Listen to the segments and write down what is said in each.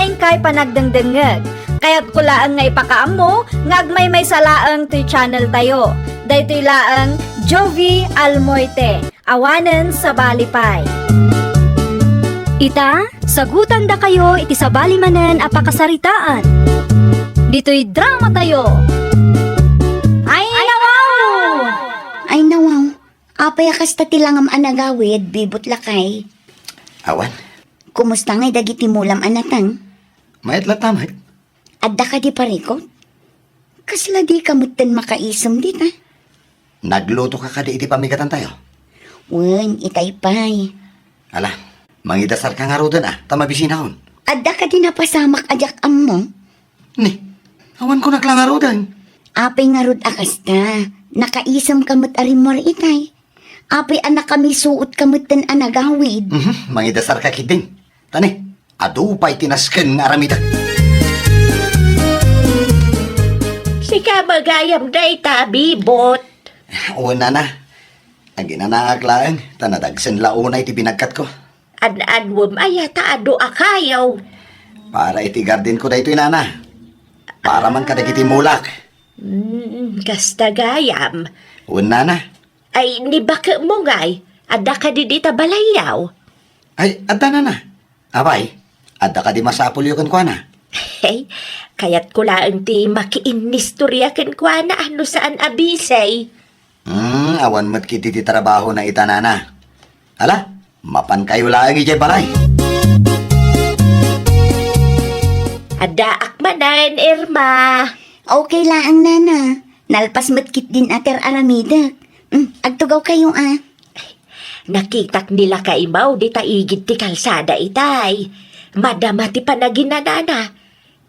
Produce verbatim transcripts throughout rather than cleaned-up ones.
Inkay panagdengdengngeg. Kayatko laeng nga ipakaammo nga agmaymaysa laeng toy channel tayo. Daytoy laeng Jovie Almoite, awanen sabali pay. Ita, sagutandakayo iti sabali manen a pakasaritaan. Ditoy drama tayo. Ay, nawaw! Ay, nawaw. Apay a kasta ti langam a nagawid, Bibot, lakay? Awan. Kumusta ngay dagiti mulam a nateng? Mayat latta met. Adda kadi parikut? Kasla dika metten makaisem dita? Nagluto ka kadi iti pammigatantayo? Wen, itay pay. Ala, mangidasar ka ngaruden a, ta mabisinaon. Adda kadi napasamak a diak ammo? Ni, awan ko naklangaruden. Apay ngarud a kasta, nakaisem ka met a rimmuar itay. Apay a nakamisuot ka metten a nagawid. Mhm, mangidasar ka ketdin. Tani, adu pay ti nasken nga aramidek. Sika met gayam dayta, Bibot. Wen, nana. Aginanaak laeng, ta nadagsen la unay ti binagkatko. An-anwem aya ta adu a kayo? Para iti gardenko daytoy, nana. Para man kadagiti mulak. Mm, kasta gayam. Wen, nana. Ay, ni baketmo ngay, adda kadi dita balayyo? Ay, adda, nana. Apay, adda kadi masapulyo kenkuana? Hey, kayatko laeng ti makiinnistoria kenkuana no saan a bisay. Hmm, awan met ketdi ti trabahona ita, nana. Ala, mapankayo laeng idiay balay. Addaak manen, Irma. Okay laeng, nana. Nalpas met ketdin a ti ar-aramidek. Hmm, agtugawkayo a. Nakitak ni lakaymo dita igid ti kalsada itay. Madama ti panaginanana.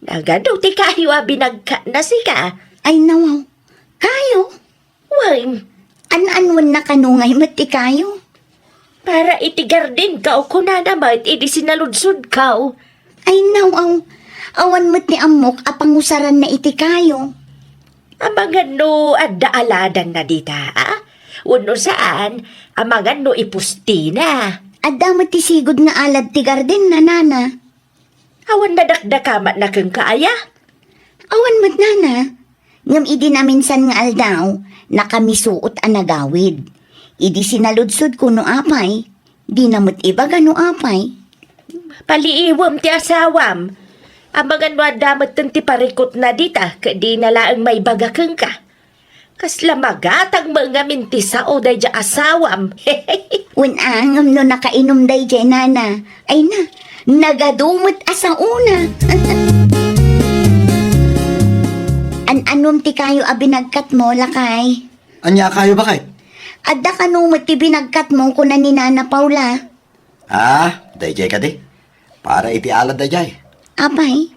Nagadu ti kayo a binagkatna sika? Ay, nawaw. Kayo? Wen. An-anwenna kano ngay met ti kayo? Para iti gardenko, kunana met idi sinaludsodko. Ay, nawaw. Awan met ni ammok a pangusaranna iti kayo. Amangan no adda aladanna dita, a? Wenno saan, amangan no ipustina. Adda met ti sigud nga alad ti gardenna, nana. Awan nadakdakamatna kenka aya? Awan met, nana. Ngem idi naminsan nga aldaw, nakamisuot a nagawid. Idi sinaludsodko no apay, dina met ibaga no apay. Paliiwem ti asawam. Amangan no adda metten ti parikutna dita, ket dina laeng maibaga kenka. Kasla magatang met ngamin ti sao daydiay asawam. Wen a, ngem no nakainum daydiay, nana, ay na, nagadu met a saona. An-anom ti kayo a binagkatmo, lakay? Ania a kayo, baket? Adda kano met ti binagkatmo, kuna ni Nana Paula. Ah, daydiay kadi. Para iti alad daydiay. Apay,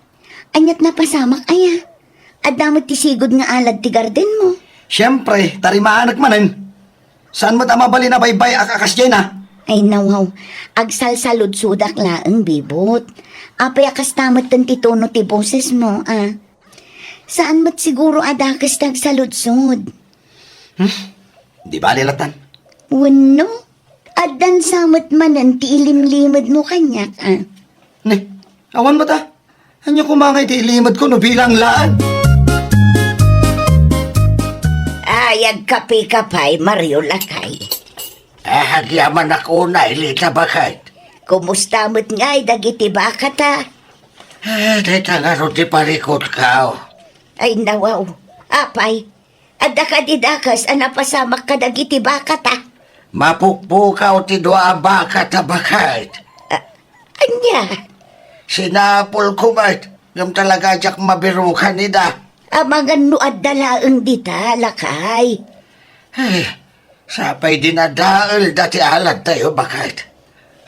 aniat napasamak aya? Adda met ti sigud nga alad ti gardenmo. Siempre, tarimanak manen. Saan met a mabalin a baybay-ak a kasdiay na? Ay, nawaw. Agsalsaludsodak laeng, Bibot. Apay a kasta metten ti tono ti bosesmo, a? Saan met siguro a dakes ti agsaludsod. Hmm? Di bali latan. Wenno? Addan sa met manen ti ilimlimedmo kaniak, a? Ne, awan met a. Ania koma nga iti ilimedko no bilang laeng? Ay, agkape ka pay, Mario, lakay. Ah, agyamanak unay, Lita, baket. Kumusta met ngay dagiti bakata? Ah, dayta ngarud ti parikutko. Ay, nawaw. Apay, adda kadi dakes a napasamak kadagiti bakata? Mapukpukaw ti dua a bakata, baket. A-, ania? Sinapulko met, ngem talaga diak mabirukan ida. Amangan no adda laeng dita, lakay. Eh, sapay dinadaelda ti aladtayo, baket.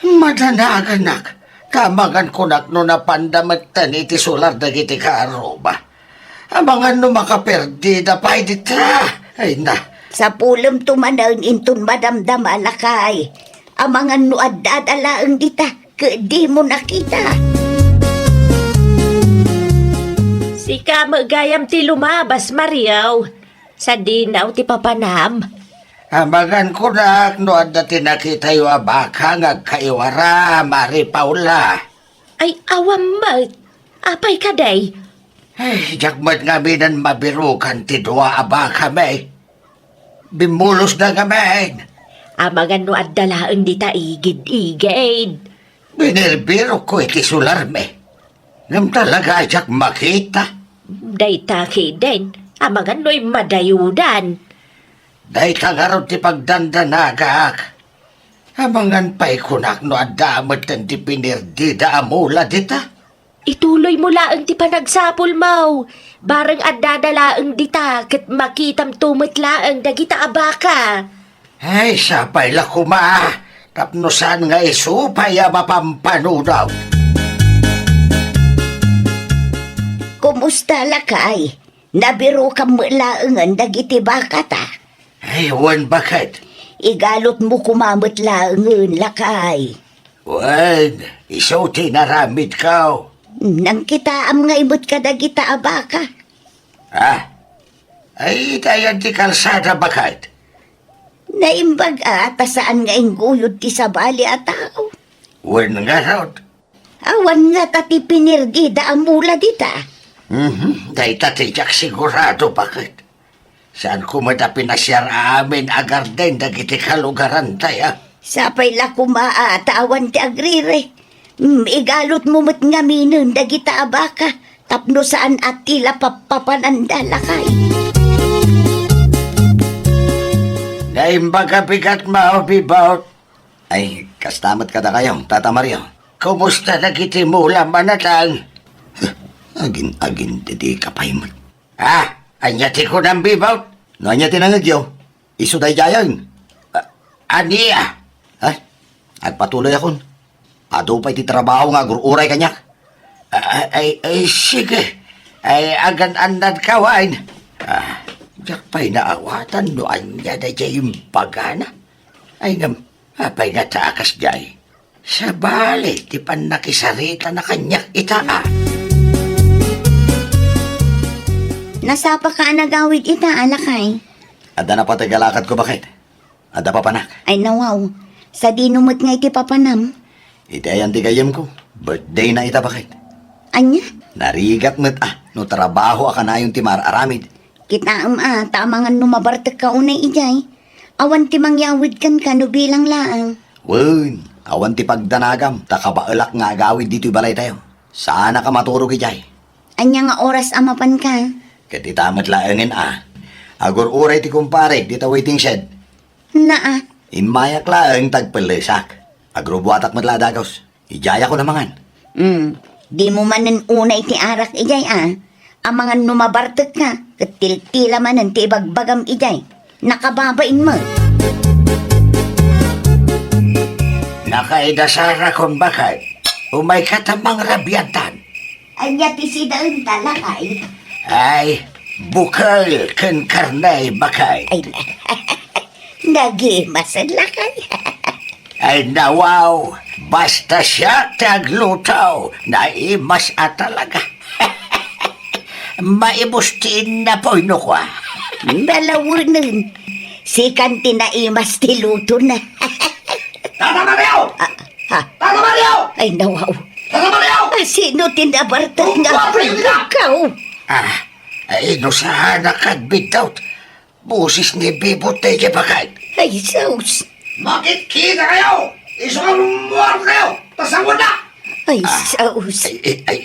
Madanaganak, ta amangan kunak no napanda metten iti sular dagiti kaarruba. Amangan no makaperdida pay dita. Ay na. Sapulemto manen inton madamdama, lakay. Amangan no adda laeng dita, ket dimo nakita. Sika met gayam ti lumabas, Mario. Sadino ti papanam? Amangan kunak no adda ti nakitayo a baka nga agkaiwara, Mari Paula. Ay, awan met. Apay kadi? Ay, diak met ngamin mabirukan ti dua a bakami. Bimmulosda ngamin. Amangan no adda laeng dita igid-igid. Binirbirokko iti solarmi. Ngem talaga a diak makita. Dayta ketdin, amangan no immadayudan. Dayta ngarud ti pagdandanagak. Amangan pay kunak no adda metten ti pinirdida a mula dita. Ituloymo laeng ti panagsapulmo. Bareng addada laeng dita ket makitamto met laeng dagita a baka. Ay, sapay la koma tapno saan nga isu pay a mapampanudaw. Kumusta, lakay? Nabirokam met laengen dagiti bakata? Ay, wen, baket. Igalutmo koma met laengen, lakay. Wen, isu ti inaramidko. Nangkitaam ngay met kadagita a baka? Ah, ay, iti ayan ti kalsada, baket? Naimbag a ta saan nga ingguyod ti sabali a tao. Wen ngarud. Awan ngata ti pinirdida a mula dita. Mhm, dayta ti diak sigurado, baket. Saanko met a pinasiar amin a garden dagiti kalugarantayo. Sapay la koma a ta awan ti agriri. Mm, igalutmo met ngaminen dagita a baka tapno saan a ti la pappapananda, lakay. Naimbag a bigatmo, Bibot. Ay, kasta met kadakayo, Tata Mario. Kumusta dagiti mula, manatang? Agin-agin ti di kapay met. Ah, ania ti kunam, Bibot? No ania ti nangegyo, isu daydiayen. Ah, ania? Ha? Agpatuloyakon. Adu pay ti trabaho nga agur-uray kaniak. Ah, ay, ay, sige. Ay, agan-annadka, wen. Ah, diak pay naawatan no ania daydiay imbagana. Ay, ngem, apay ngata a kasdiay? Sabali ti pannakisaritana kaniak ita a. Nasapaka a nagawid ita a, lakay? Adda napateg a lakadko, baket. Adda papanak. Ay, nawaw. Sadino met ngay ti papanam? Iti ayan ti gayyemko. Birthday na ita, baket. Ania? Narigat met a no trabaho a kanayon ti mar-aramid. Kitaem a, ta amangan no mabartekka unay idiay. Awan ti mangyawid kenka no bilang laeng. Wen, awan ti pagdanagam, ta kabaelak nga agawid ditoy balaytayo. Saanaka maturog idiay. Ania nga oras a mapanka? Ket ita met laengen a. Agur-uray ti kumparek dita waiting shed. Naa. Immayak laeng ta agpellesak. Agrubuatak met la a dagus. Idiayakon a mangan. Mm. Dimo manen unay ti arak idiay a. Amangan no mabartekka, ket tiltila manen ti ibagbagam idiay. Nakababain met. Nakaidasara, kumbaga. Umayka ta mangrabiatan. Ania ti sidaenta, lakay? Ay, bukel ken karne, baket. Ay, nagimas, lakay. Ay, nawaw, basta siak ti agluto, naimas a talaga. Maibus ti innapoy no kua. Nalawenen. Sikan ti naimas ti lutona. Tata Mario! Ah, ha? Tata Mario! Ay, nawaw. Tata Mario! Ah, sino ti nabartek nga agpulpulkaw? Ah, ay, no saan a kadbidot. Boses ni Bibot daydiay baket. Ay, sus! Makitkita kayo! Isu a lumuar kayo! Tasangon na! Ay, ah, sus! Ay, ay, ay.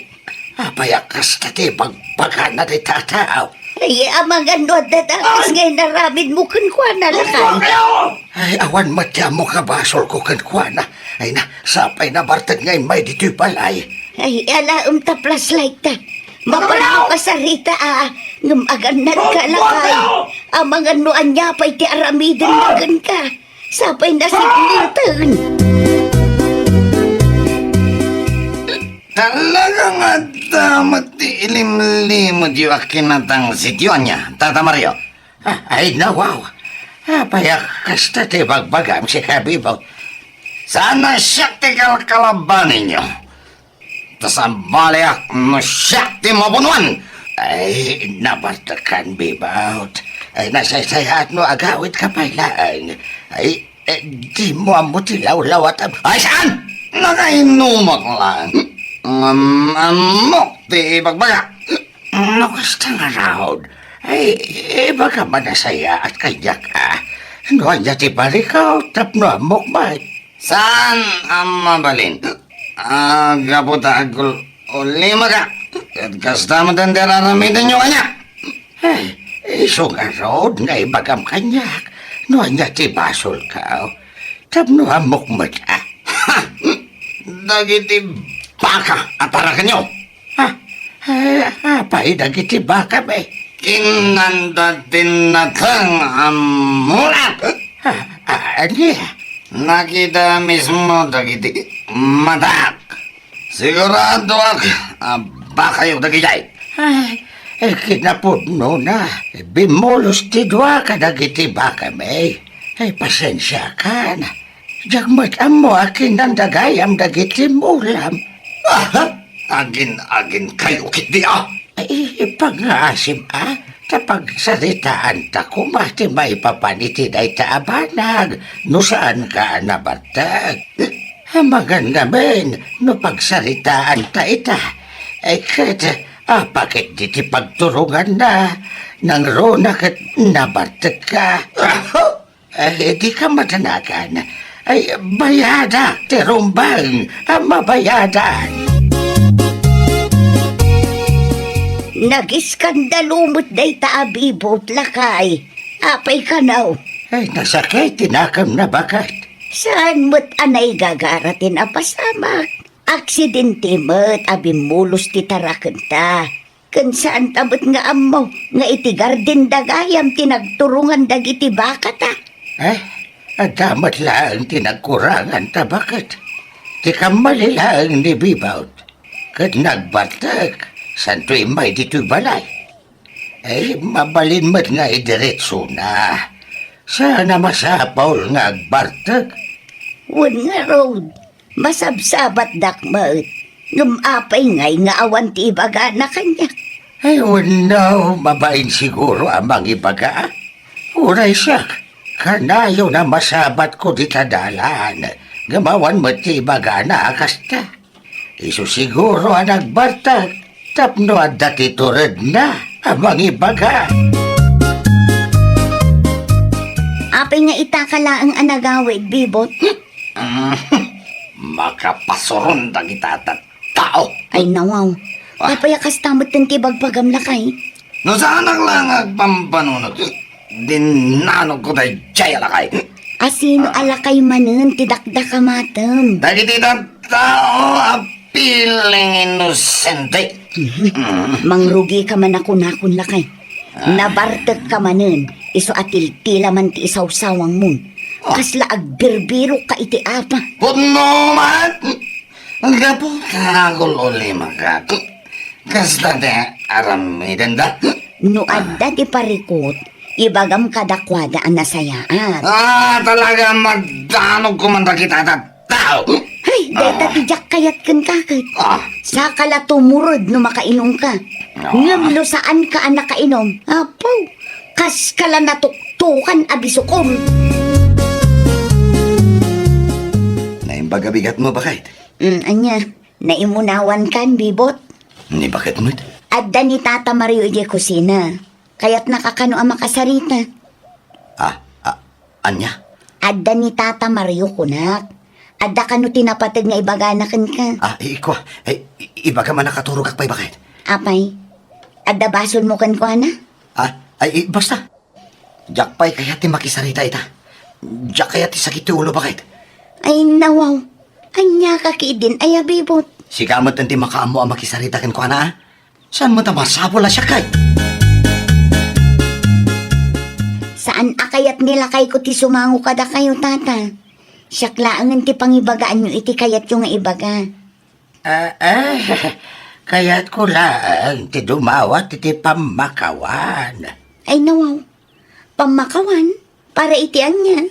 Apay a kasta ti bagbagana ti tataaw? Ay, amangan no adda dakes nga inaramidmo kenkuana, lakay. Ay, awan met ti ammok a basolko kenkuana. Ay na, sapay nabartek nga immay ditoy balay. Ay, alaem ta flashlight ta. Mapanmo kasarita a, ngem agannadka, lakay. Amangan no ania pay ti aramiden kenka. Sapay nasikniten. Talaga nga adda met ti ilimlimedyo a kinatangsityo ania, Tata Mario? Ah, ay, nawaw. Apay a kasta ti bagbagam, sika, Bibot? Saan a siak ti kalkalabaninyo? Ta sabaliak no siak ti mabunuan. Ay, nabartekan, Bibot. Ay, nasaysayaat no agawidka pay laeng. Ay, Eh, dimo ammo ti lawlawatam. Ay, saan? Nakainumak laeng. Ngem ammok ti ibagbaga. No kasta ngarud, ay, ibagam a nasayaat kaniak a no ania ti barikaw tapno ammok met. Saan a mabalin a gapu ta agul-ulimaka, ket kasta met ti ar-aramidenyo kaniak. Ay, isu ngarud nga ibagam kaniak no ania ti basolkaw tapno ammok met a. Ha! Dagiti baka a tarakenyo. Ha? Ay, apay dagiti bakami? Kinnanda ti nateng a mula. Ha? A-, ania? Nakita mismo dagiti matak. Siguradoak a bakayo dagiti. Ay, eh, kinapudnona, bimmulos ti dua kadagiti bakami. Ay, pasensiakan. Diak met ammo a kinnanda gayam dagiti mulam. Aha! Agin-agin kayo ketdi a! Ay, ipangngaasim a, ta pagsaritaanta koma ti maipapan iti dayta a banag, no saanka a nabartek. Amangan ngamin no pagsaritaanta ita. Ay, ket, apay ketdi ti pagturonganna, nangruna ket nabartekka. Aha! Eh, dika madanagan. Ay, bayadak ti rumbeng a mabayadan. Nagiskandalu met dayta a bibot, lakay. Apay kano? Ay, nasakit ti nakemna, baket. Saan met a naigagara ti napasamak? Aksidente met a bimmulos ti tarakenta. Ken saanta met nga ammo nga iti gardenda gayam ti nagturongan dagiti bakata. Eh, adda met laeng ti nagkuranganta, baket. Ti kammali laeng ni Bibot. Ket nagbartek, santo immay ditoy balay. Eh, mabalin met nga idiretsona. Saan a masapul nga agbartek. Wen ngarud, masabsabatdak met. Ngem apay ngay nga awan ti ibagana kaniak? Ay, wenno, mabain siguro a mangibaga. Uray siak, kanayon a masabatko dita dalan, ngem awan met ti ibagana a kasta. Isu siguro a nagbartek tapno adda ti turedna a mangibaga. Apay nga itaka laeng a nagawid, Bibot? Makapasuron dagita a tattao. Ay, nawaw. Ah. Apay a kasta met ti bagbagam, lakay? No saanak laeng agpampanunot, dinanogko daydiay a lakay. A sino a lakay manen ti dakdakamatem? Dagiti tattao a feeling inosente. Mhm. Mm. Mangrugika man a kunakon, lakay. Ah. Nabartekka manen, isu a tiltila man ti isawsawangmon. Ah. Kasla agbirbirokka iti apa? Pudno man! Gapu ta agul-ulimaka, kasta ti aramidenda. No adda ti parikut, ibagam kadakuada a nasayaat. Ah, talaga, madanogko man dagita a tattao. Ay, dayta ti diak kayat kenka ket. Ah. Saka la tumured no makainumka. Ah. Ngem no saanka a nakainom, apo, kaska la natuktokan a bisukom. Naimbag a bigatmo, baket? Mm, ania? Naimunawankan, Bibot? Ni baket met? Adda ni Tata Mario idiay kusina. Kayatnaka kano a makasarita. Ah, ah, ania? Adda ni Tata Mario, kunak. Adda kano ti napateg nga ibagana kenka. Ah, ikua. Ay, i-, ibagam a nakaturogak pay, baket. Apay? Adda basolmo kenkuana? Ah, ay, i-, basta. Diak pay kayat ti makisarita ita. Diak kayat ti sakit ti ulo, baket. Ay, nawaw. Ania ka ketdin, aya, Bibot? Sika met ti makaammo a makisarita kenkuana, a? Saan met a masapul a siak, ay? Saan a kayat ni lakayko ti sumango kadakayo, Tata. Siak laengen ti pangibagaanyo iti kayatyo nga ibaga. Ah, ah, kayatko laeng ti dumawat iti pammakawan. Ay, nawaw. Pammakawan? Para iti ania?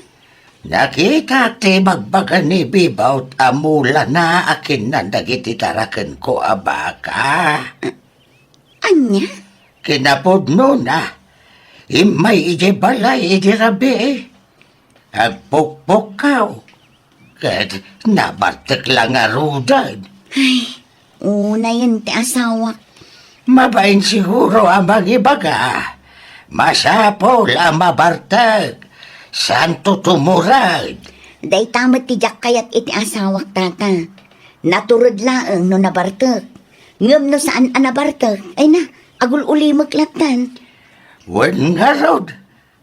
Nakitak ti bagbaga ni Bibaut a mulana a kinnan dagiti tarakenko a baka. Ania? Kinapudnona, immay idiay balay idi rabii. Agpukpukkaw. Ket nabartek la ngaruden. Ay, unayen ti asawak. Mabain siguro a mangibaga. Masapul a mabartek. Santo tumurag. Dayta met ti diak kayat iti asawak, tata. Natured laeng no nabartek. Ngem no saan a nabartek, ay na, agul-ulimek lattan. Wen ngarud,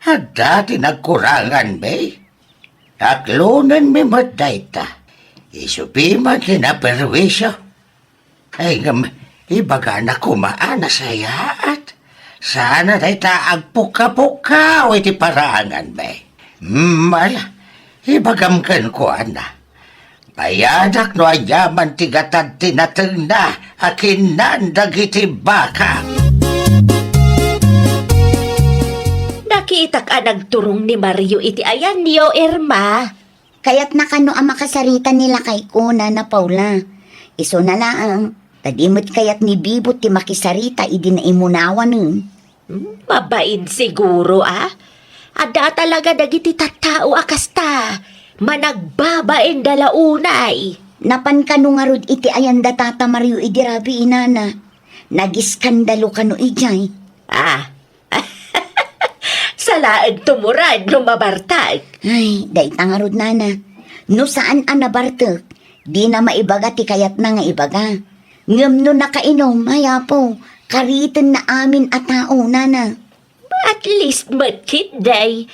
adda ti nagkuranganmi. Aklonenmi met dayta. Isubi man ti naperwisyo. Ay, ngem, ibagana koma a nasayaat. Saan a dayta agpukkaw-pukkaw iti paranganmi. Mm, ala, ibagam kenkuana. Bayadak no aniaman ti gatad ti natengna a kinnan dagiti baka. Nakitak a nagturong ni Mario iti ayanyo, Irma. Kayatna kano a makasarita ni lakayko, Nana Paula. Isuna laeng, ta di met kayat ni Bibo ti makisarita idi naimunawanen. Hmm, mabain siguro, a. Adda talaga dagiti tattao a kasta. Managbabainda la unay. Napan kano ngarud iti ayanda Tata Mario idi rabii, Nana. Nagiskandalo kano idiay. Ah, Salaeng tumurag no mabartek. Ay, dayta ngarud, Nana. No saan a nabartek, dina maibaga ti kayatna nga ibaga. Ngem no nakainom, ay apo, karitenna amin a tao, Nana. At least met ketdi,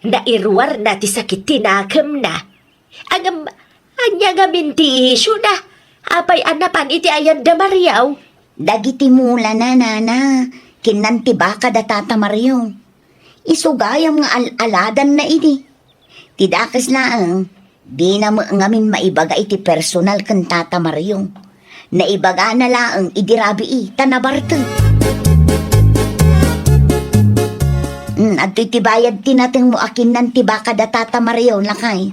nairuarna ti sakit ti nakemna. Ngem, ania ngamin ti isyuna? Apay a napan iti ayan da Mario? Dagiti mulana, Nana, kinnan ti baka da Tata Mario. Isu gayam nga al-aladanna idi. Ti dakes laeng, dina met ngamin maibaga iti personal ken Tata Mario. Naibagana laeng idi rabii ta nabartek. Hmm, adtoy ti bayad ti natengmo a kinnan ti baka da Tata Mario, lakay.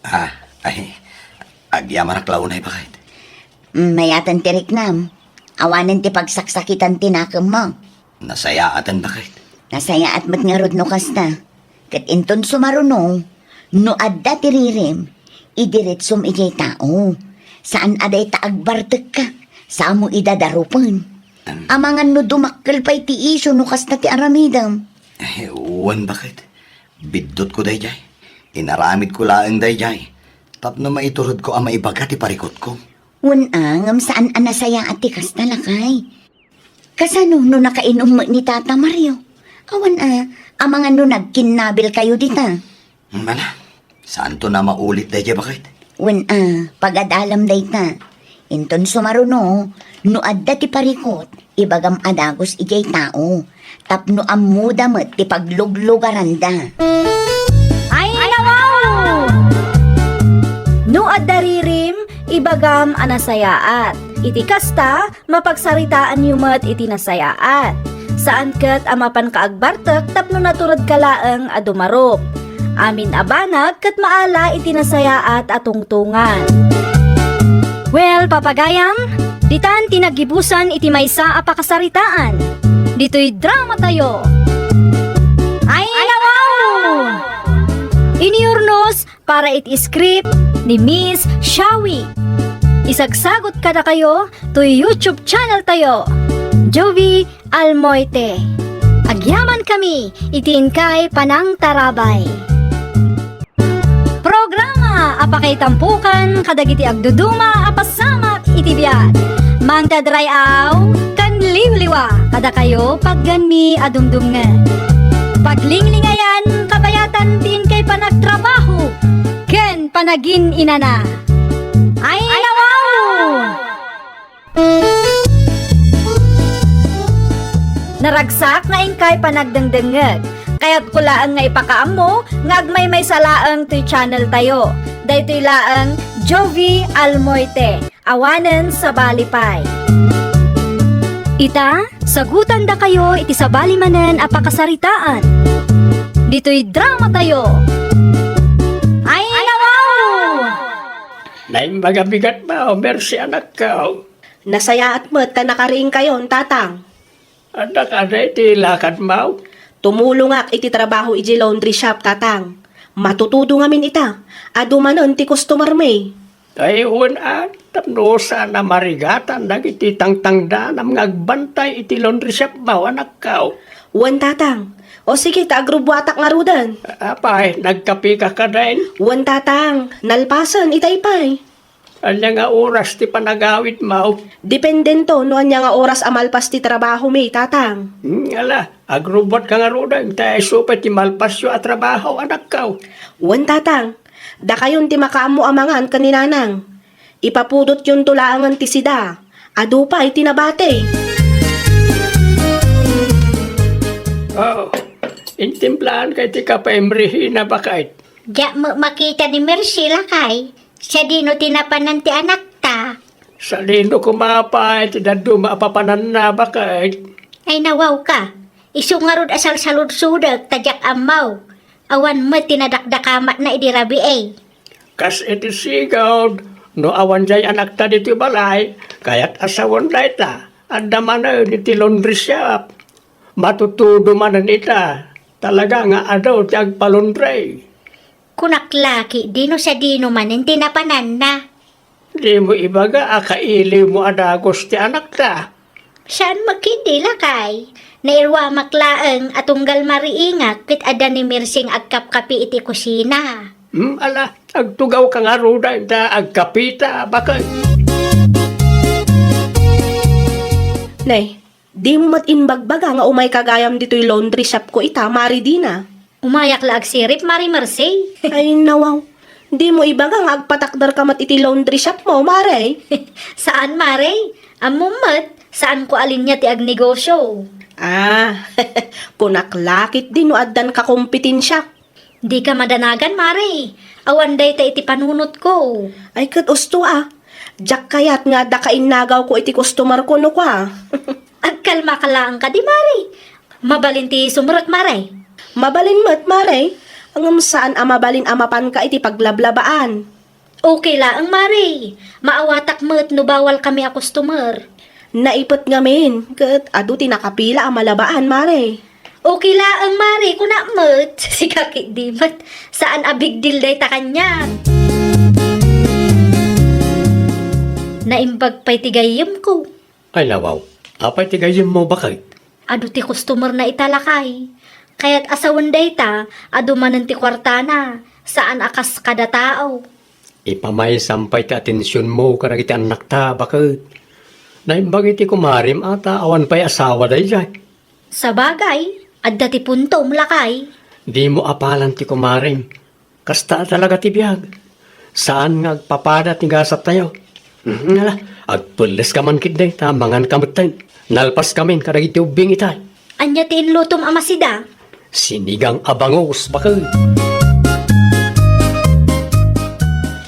Ah, ay, agyamanak la unay, baket. Mm, mayaten ti riknam. Awanen ti pagsaksakitan ti nakemmo. Nasayaaten, baket. Nasayaat met ngarud no kasta. Ket inton sumaruno, no adda ti ririm, idiretsom idiay tao. Saan a dayta agbartekka, samo ida darupen. Am. Amangan no dumakkel pay ti isyu no kasta ti aramidem. Eh, wen, baket. Biddutko daydiay. Inaramidko laeng daydiay tapno maituredko a maibaga ti parikutko. Wen a, ngem saan a nasayaat ti kasta, lakay. Kasano no nakainom met ni Tata Mario? Awan a, amangan no nagkinnabilkayo dita. Ala, saanton a maulit daydiay, baket. Wen a, pagadalem dayta. Inton sumaruno, no adda ti parikut, ibagam a dagus idiay tao, tapno ammoda met ti pagluglugaranda. Ay, nawaw! No adda ririm, ibagam a nasayaat. Iti kasta, mapagsaritaanyo met iti nasayaat. Saan ket a mapanka agbartek tapno naturedka laeng a dumarup. Amin a banag ket maala iti nasayaat a tungtungan. Well, papagayam, ditan ti naggibusan iti maysa a pakasaritaan. Ditoy dramatayo. Ay, nawaw! Iniurnos para iti script ni Miss Shawi. Isagsagot kadakayo toy YouTube channel tayo, Jovi Almoite. Agyaman kami iti inkay panangtarabay. Programa a pakaitampokan kadagiti agduduma a pasamak iti biag. Mangted ray-aw ken liwliwa kadakayo pagganmi a dumdumngeg. Paglinglingayan kabayatan ti inkay panagtrabaho ken panagin-inana. Ay, nawaw! Naragsak nga inkay panagdengdengngeg. Kayatko laeng nga ipakaammo nga agmaymaysa laeng toy channel tayo. Daytoy laeng Jovi Almoite. Awanen sabali pay. Ita, sagutandakayo iti sabali manen a pakasaritaan. Ditoy dramatayo. Ay, nawaw! Naimbag a bigat, Mao. Mersi, anakko. Nasayaat met ta nakariingkayon, Tatang. Adda kada iti lakad, Mao? Tumulongak iti trabaho iti laundry shop, Tatang. Matutudo ngamin ita. Adu manen ti customer mi. Ay, wen a. Tapno saan a marigatan dagiti tangtangdanam nga agbantay iti laundry shop mo, anakko. Wen, Tatang. O sige, ta agrubbuatak ngaruden. Apay, nagkapika kadin? Wen, Tatang. Nalpasen, itay pay. Ania nga oras ti panagawidmo? Dependento no ania nga oras a malpas ti trabahomi, Tatang. Hmm, ala, agrubbuatka ngaruden, ta isu pay ti malpasyo a trabaho, anakko. Wen, Tatang. Dakayon ti makaammo a mangan ken ni Nanang. Ipapudotyonto laengen ti sida. Adu pay ti nabati. Oh, intimplaanka iti kape, Regina, baket. Diak met makita ni Mercy, lakay. Sadino ti napanan ti anakta? Sadino koma pay ti dadduma a papananna, baket? Ay, nawawka. Isu ngarud a salsaludsodek ta diak ammo. Awan met ti nadakdakamatna idi rabii. Kas iti sigud, no awan diay anakta ditoy balay, kayat a sawen dayta, adda manen iti laundry shop. Matutudo manen ita, talaga nga adu ti agpalaundry. Kunak la ketdi no sadino manen ti napananna. Dimo ibaga a kailiwmo a dagus ti anakta? Saan met ketdi, lakay. Nairuamak laeng a tunggal mariingak ket adda ni Mercy nga agkapkapi iti kusina. Hmm, ala, agtugawka ngaruden ta agkapita, baket. Nay, dimo met imbagbaga nga umayka gayam ditoy laundry shop ko ita, Mari Dina. Umayak la agsirib, Mari Mercy. Ay, nawaw. Dimo ibaga nga agpatakderka met iti laundry shop mo, Mari. Saan, Mari. Ammom met, saanko a linia ti agnegosio. Ah, kunak la ketdi no addan kakompetensiak. Dika madanagan, Mari. Awan dayta iti panunotko. Ay, ket usto a. Diak kayat nga adda kainnagawko iti customerko no kua. Agkalmaka laeng kadi, Mari. Mabalin ti sumerrek, Mari. Mabalin met, Mari. Ngem saan a mabalin a mapanka iti paglablabaan. Okay laeng, Mari. Maawatak met no bawalkami a customer. Naipet ngamin, ket adu ti nakapila a malabaan, Mari. Okay laeng, Mari, kunak met. Sika ketdi met. Saan a big deal dayta kaniak. Naimbag pay ti gayyemko. Ay, nawaw. Apay ti gayyemmo, baket? Adu ti customerna ita, lakay. Kayat a sawen dayta, adu manen ti kuartana. Saan a kas kada tao. Ipamaysam pay ti atensionmo kadagiti annakta, baket. Naimbag iti kumarem a ta awan pay asawa daydiay. Sabagay, adda ti puntom, lakay. Dimo apalan ti kumarem. Kasta talaga ti biag. Saan nga agpapada ti gasattayo. Mhm, ala, agpelleska man ketdi ta manganka metten. Nalpaskamin kadagiti ubbing itay. Ania ti inlutom a masida? Sinigang a bangus, baket.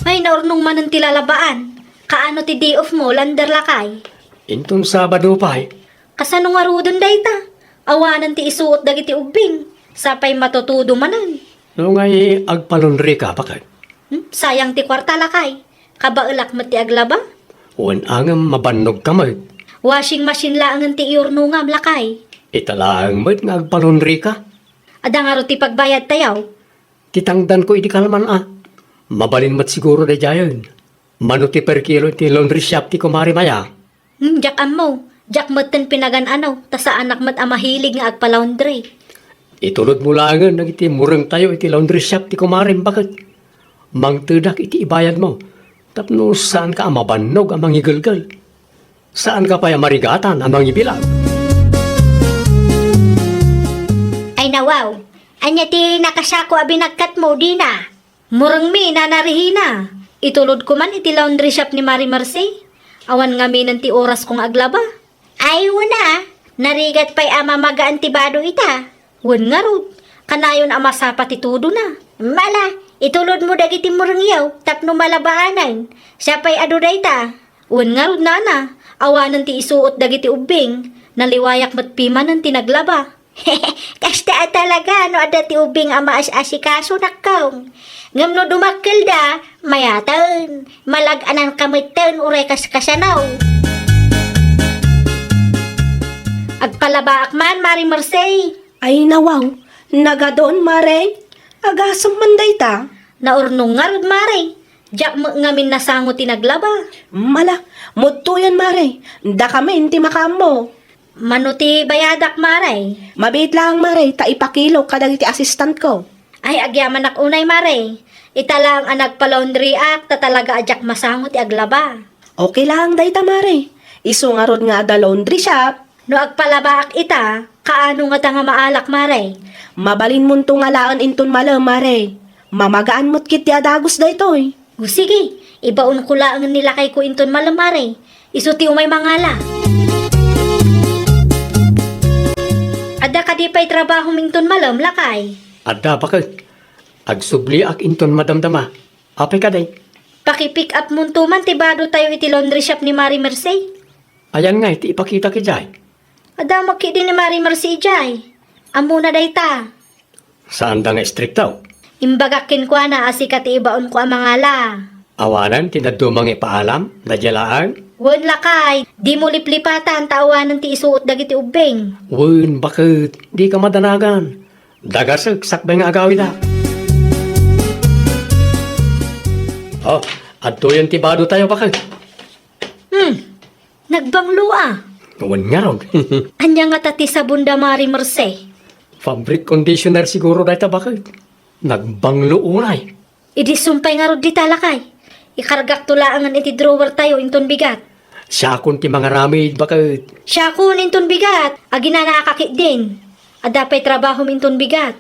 Ay, naurnong manen ti lalabaan. Kaano ti day off mo, lander, lakay? Inton Sabado pay. Kasano ngaruden dayta? Awanen ti isuot dagiti ubbing. Sapay matutudo manen. No ngay agpalaundryka, baket? Hmm? Sayang ti kuarta, lakay. Kabaelak met ti aglaba. Wen, ngem mabannogka met. Washing machine laengen ti iyurnongam, lakay. Ita laeng met nga agpalaundryka. Adda ngarud ti pagbayadtayo? Ti tangdanko idi kalman a. Mabalin met siguro daydiayen. Mano ti per kilo iti laundry shop ti kumarem aya? Hmm, diak ammo. Diak metten pinagan-ano, ta saanak met a mahilig nga agpa-laundry. Itulodmo laengen dagiti murengtayo iti laundry shop ti kumarem, baket. Mangtedak iti ibayadmo, tapno saanka a mabannog a mangigelgel. Saanka pay a marigatan a mangibilag. Ay, nawaw, ania ti nakasako a binagkatmo, Dina? Murengmi, Nana Regina. Itulodko man iti laundry shop ni Mari Mercy. Awan ngaminen ti orasko nga aglaba. Ay, wen a, narigat pay a mamagaan ti bado ita. Wen ngarud, kanayon a masapa ti tudona. Mala, itulodmo dagiti murengyo tapno malabaanen. Sapay adu dayta. Wen ngarud, Nana, awanen ti isuot dagiti ubbing. Naliwayak met pimanen ti naglaba. Kasta a talaga no adda ti ubbing a maas-asikaso, nakkong. Ngem no dumakkelda, mayaten, malag-ananka metten uray kaskasano. Agpalabaak man, Mari Mercy. Ay, nawaw, nagadon, Mari. Agasem man dayta. Naurnong ngarud, Mari. Diak met ngamin nasango ti naglaba. Mala, mudtoyen, Mare. Dakamin ti makaammo. Mano ti bayadak, Mare? Mabiit laeng, Mare, ta ipakilok kadagiti assistant ko. Ay, agyamanak unay, Mare. Ita laeng a nagpa-laundryak, ta talaga a diak masango ti aglaba. Okay laeng dayta, Mare. Isu ngarud nga adda laundry shop. No agpalabaak ita, kaano ngata nga maalak, Mare? Mabalinmonto nga laen inton malem, Mare. Mamagaan met ketdi a dagus daytoy. O sige, ibaonko laeng ni lakayko inton malem, Mare. Isu ti umay mangala. Adda kadi pay trabahom inton malem, lakay? Adda, baket. Agsubliak inton madamdama. Apay kadi? Paki-pick up monto man ti bado tayo iti laundry shop ni Mare Merced. Ayan ngay ti ipakitak idiay? Adda met ketdi ni Mare Merced idiay. Ammona dayta. Saanda nga istrikto? Imbagak kenkuana a sika ti ibaonko a mangala. Awanen ti dadduma nga ipaalam, daydiay laeng? Wen, lakay, dimo liplipatan ta awanen ti isuot dagiti ubbing. Wen, baket, dika madanagan. Dagasek sakbay nga agawidak. Oh, adtoyen ti bado tayo, baket. Hmm, nagbanglo a. Wen ngarud. Ania ngata ti sabon da Mare Merced? Fabric conditioner siguro dayta, baket. Nagbanglo unay. Idi sumpay ngarud dita, lakay. Ikargakto laengen iti drawer tayo inton bigat. Siakon ti mangaramid, baket. Siakon inton bigat. Aginanaak ketdin. Adda pay trabahom inton bigat.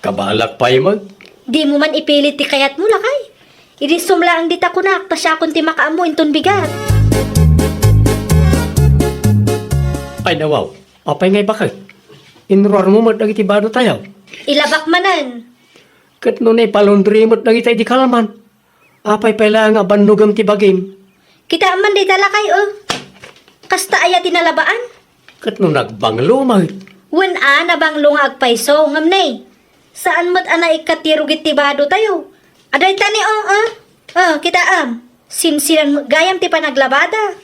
Kabaelak pay met. Dimo man ipilit ti kayatmo, lakay. Idi sum laeng dita kunak, ta siakon ti makaammo inton bigat. Ay, nawaw. Apay ngay, baket? Inruarmo met dagiti bado tayo? Ilabak manen. Ket no naipalaundry met dagita idi kalman, apay pay laeng a bannogem ti bagim? Kitaem man dayta, lakay, o. Kasta aya ti nalabaan? Ket no nagbanglo met? Wen a, nabanglo nga agpayso, ngem ne, saan met a naikkat ti rugit ti bado tayo. A, dayta ni, o, a. A, kitaem. Sinsinan met gayam ti panaglabada.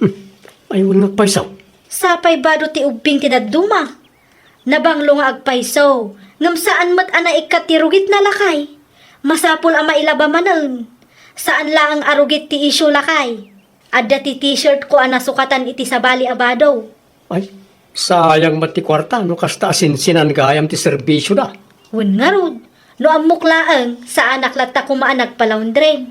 Hmm. Ay, wen nga agpayso. Sapay bado ti ubbing ti dadduma. Nabanglo nga agpayso, ngem saan met a naikkat ti rugitna, lakay. Masapul a mailaba manen. Saan laeng a rugit ti issue, lakay. Adda ti t-shirt ko a nasukatan iti sabali a bado. Ay, sayang met ti kuarta no kasta a sinsinan gayam ti serbisioda. Wen ngarud, no ammok laeng, saanak latta koma a nagpa-laundry.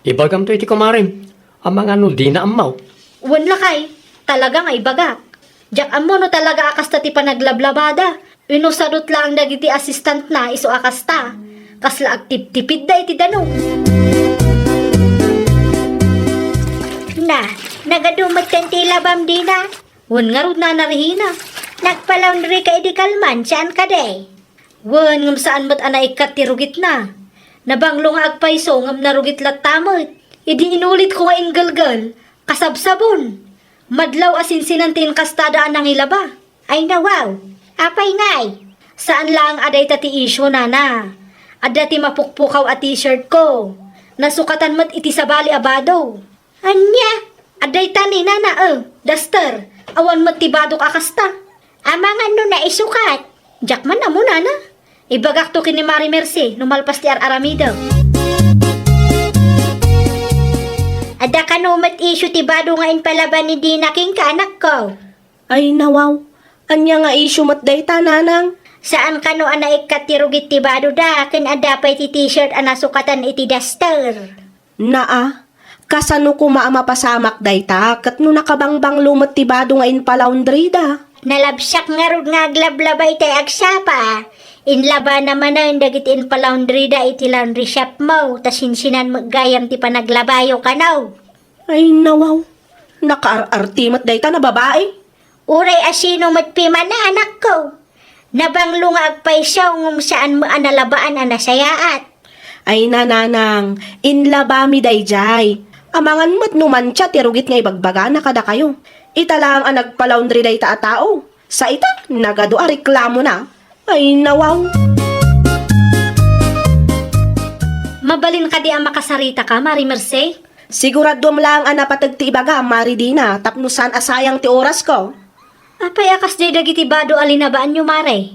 Ibagamto iti kumarem, amangan no dina ammo. Wen, lakay, talaga nga ibagak. Diak ammo no talaga a kasta ti panaglablabada. Wenno sadot laeng dagiti assistantna isu a kasta. Kasla agtiptipidda iti danum. Na, nagadu metten ti labam dina? Wen ngarud, Nana Regina. Nagpa-laundry ka idi kalman, saan kadi? Wen, ngem saan met a naikkat ti rugitna. Nabanglo nga agpayso ngem narugit latta met. Idi inulitko nga inggelgel, kasabsabon. Madlaw a sinsinan ti inkastada a nangilaba. Ay, nawaw. Apay ngay? Saan laeng a dayta ti issue, nana. Adda ti mapukpukaw a t-shirt ko. Nasukatan met iti sabali a bado. Ania? Adda ita ni nana, eh, duster. Awan met ti badok a kasta. Amangan no naisukat. Diak man ammo, nana. Ibagakto ken ni Mare Merced no malpas ti ar-aramidek. Adda kano met issue ti bado nga impalaba ni Dina kenka, anakko? Ay, nawaw. Ania nga issue met dayta, nanang? Saan kano a naikkat ti rugit ti badoda ken adda pay ti t-shirt a nasukatan iti duster? Naa, kasano koma a mapasamak dayta ket no nakabangbanglo met ti bado nga impalaundrida? Nalabsiak ngarud nga aglablaba itay agsapa. Inlabana manen dagiti impalaundrida iti laundry shopmo, ta sinsinan met gayam ti panaglabayo kano. Ay, nawaw. Nakaar-arti met dayta a babai. Uray a sino met piman, anakko. Nabanglo nga agpayso ngem saan met a nalabaan a nasayaat. Ay, nanang, inlabami daydiay. Amangan met no mantia ti rugit nga ibagbagana kadakayo. Ita laeng a nagpa-laundry dayta a tao. Sa ita, nagadu a reklamona. Ay, nawaw. Mabalin kadi a makasaritaka, Mare Merced? Siguraduem laeng a napateg ti ibagam, Mare Dina, tapno saan a sayang ti orasko. Apay a kasdiay dagiti bado a linabaanyo, Mare?